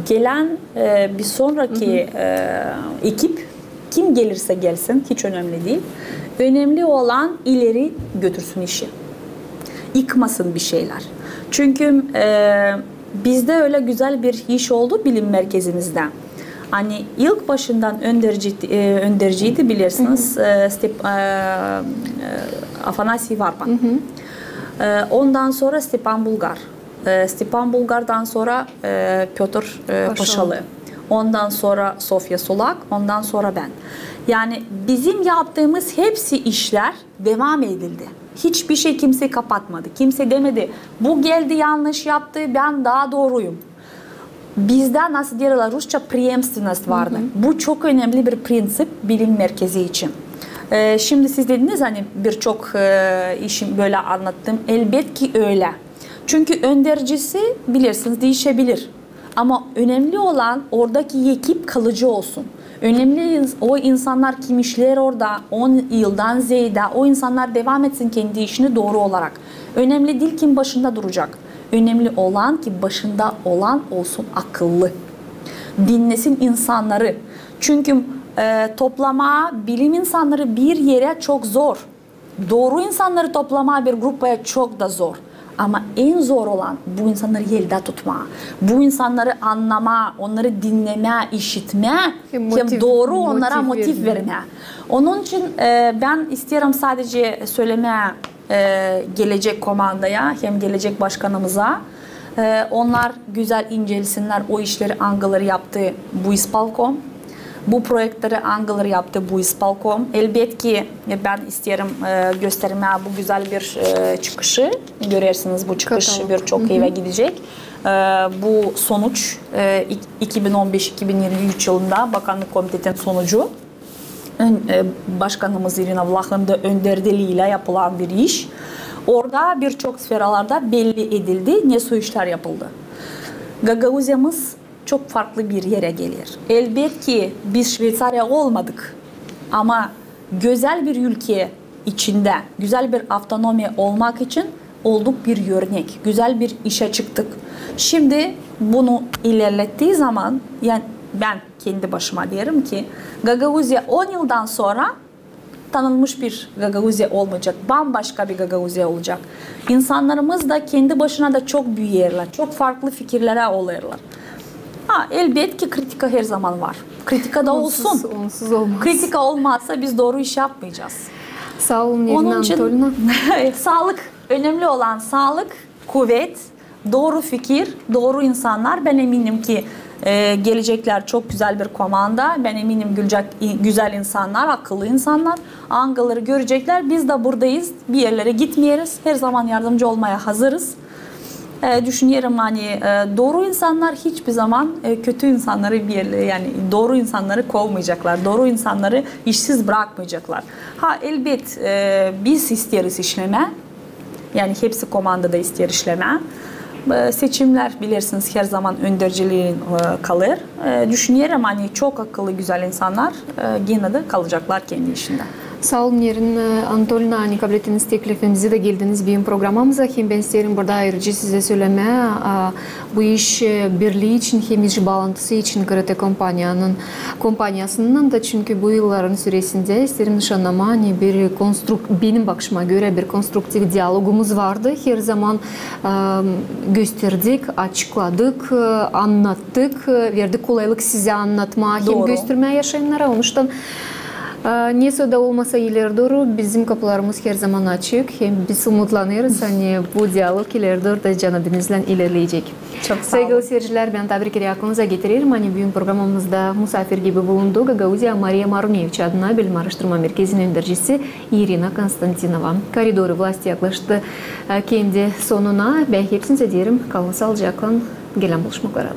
gelän, e, bir soraki, e, ekip, kim gelirsä gelsin, hiç önemli diil. Önemli olan ileri götürsün işi. Yıkmasın bir şeylär. Çünkü, e, bizdä ölä gözäl bir iş oldu bilim merkezimizdä. Ani ilk başından önderci, e, önderciydi, bilersiniz, e, Step-, e, e, Afanasiy Varpan. E, ondan sora Stepan Bulgar. E, Stepan Bulgardan sora, e, Pötr, e, Paşalı. Ondan sora Sofya Sulak, ondan sora bän. Yani bizim yaptığımız hepsi işlär devam edildi. Hiçbir şey kimsey kapatmadı. Kimsey demedi, bu geldi, yanlış yaptı, bän taa dooruyum. Bizdä, nasıl deerlär rusça, преемственность vardı. Bu çok önemli bir prinţip bilim merkezi için. E, şindi siz dediniz, ani birçok, e, işi bölä annattım. Elbetki ölä. Çünkü öndercisi, bilersiniz, diişebilir. Ama önemli olan oradaki ekip kalıcı olsun. Önemli ins-, o insannar, kim işleer orada on yıldan zeedä, o insannar devam etsin kendi işini dooru olarak. Önemli diil, kim başında duracak. Önemli olan, ki başında olan olsun akıllı. Dinnesin insannarı. Çünkü, e, toplamaa bilim insannarı bir erä çok zor. Dooru insannarı toplamaa bir gruppaya çok da zor. Ama en zor olan bu insannarı eldä tutmaa, bu insannarı annamaa, onnarı dinnemää, işitmää, hem dooru onnara motiv vermää. Onun için, e, bän isteerim sadece sölemää, e, gelecek komandaya hem gelecek başkanımıza, e, onnar gözäl incelesinnär o işleri, angıları yaptı bu ispolkom. Bu proektleri, angıları yaptı bu ispolkom. Elbetki, e, bän isteerim, e, göstermää bu gözäl bir, e, çıkışı. Görersiniz, bu çıkış birçok evä gidecek. E, bu sonuç, e, ik-, iki bin on beş iki bin irmi üç yılında Bakannık komitetin sonucu. Ön-, e, başkanımız İrina Vlahın da önderciliindä yapılan bir iş. Orada birçok sferalarda belli edildi, nesoy işlär yapıldı. Gagauziyamız çok farklı bir erä geler. Elbetki, biz Şveysariya olmadık. Ama gözäl bir ülke içindä, gözäl bir avtonomiya olmak için olduk bir örnek, gözäl bir işä çıktık. Şindi bunu ilerlettiği zaman, yani bän kendi başıma deerim ki, Gagauziya on yıldan sora tanınmış bir Gagauziya olmayacak, bambaşka bir Gagauziya olacak. İnsannarımız da kendi başına da çok büüyerlär, çok farklı fikirlerä olêrlar. Ha, elbetki, kritika her zaman var. Kritika da olsun. Onsuz, onsuz olmaz. Kritika olmazsa biz dooru iş yapmayacez. Saa olun, İrina Anatolina. Saalık. Önemli olan saalık, kuvet, dooru fikir, dooru insannar. Bän eminim ki, e, geleceklär çok gözäl bir komanda. Bän eminim, gülecek i-, gözäl insannar, akıllı insannar. Angıları göreceklär, biz dä buradayız, bir erlerä gitmeeriz. Her zaman yardımcı olmaya hazırız. E, düşünerim, ani, e, dooru insannar hiçbir zaman, e, kötü insannarı bir erlerä, yani dooru insannarı kovmayaceklar, dooru insannarı işsiz brakmayaceklar. Ha, elbet, e, biz isteeriz işlemää. Yani hepsi komandada isteer işlemää. E, seçimnär, bilersiniz, herzaman önderciliin, e, kalêr. E, düşünerim, ani çok akıllı, gözäl insannar, e, genä dä kalaceklar kendi işindä. Saa olun, Erina Anatolina, ani kabletiniz teklifimizi da geldiniz bizim programamıza. Hem bän isteerim burada ayırıcı sizä sölemää, a, bu iş, e, birlii için hem iş baalantısı için K R T kompaniyanın, kompaniyasınnan da, çünkü bu yılların süresindä isteerim nışannamaa, ani bir konstruk-, benim bakışıma görä bir konstruktiv dialogumuz vardı. Herzaman, e, gösterdik, açıkladık, e, annattık, e, verdik kolaylık sizä annatmaa hem göstermää yaşayannara. Onuştan, e, nesoy da olmasa ileri dooru bizim kapularımız herzaman açık. Hem biz umutlanêrız, ani bu dialog ileri dooru da canabinizlän ilerleyecek. Çok saa olun. Saygılı seyircilär, bän taa bir kerä aklınıza getirerim, ani büün programamızda musaafir gibi bulundu Gagauziya Mariya Maruneviç adına bilim aaraştırma merkezinin öndercisi Erina Konstantinova. Koridorı vlasti yaklaştı, e, kendi sonuna. Bän hepsinizä deerim, kalın saalıcaklan, gelän buluşmaklara.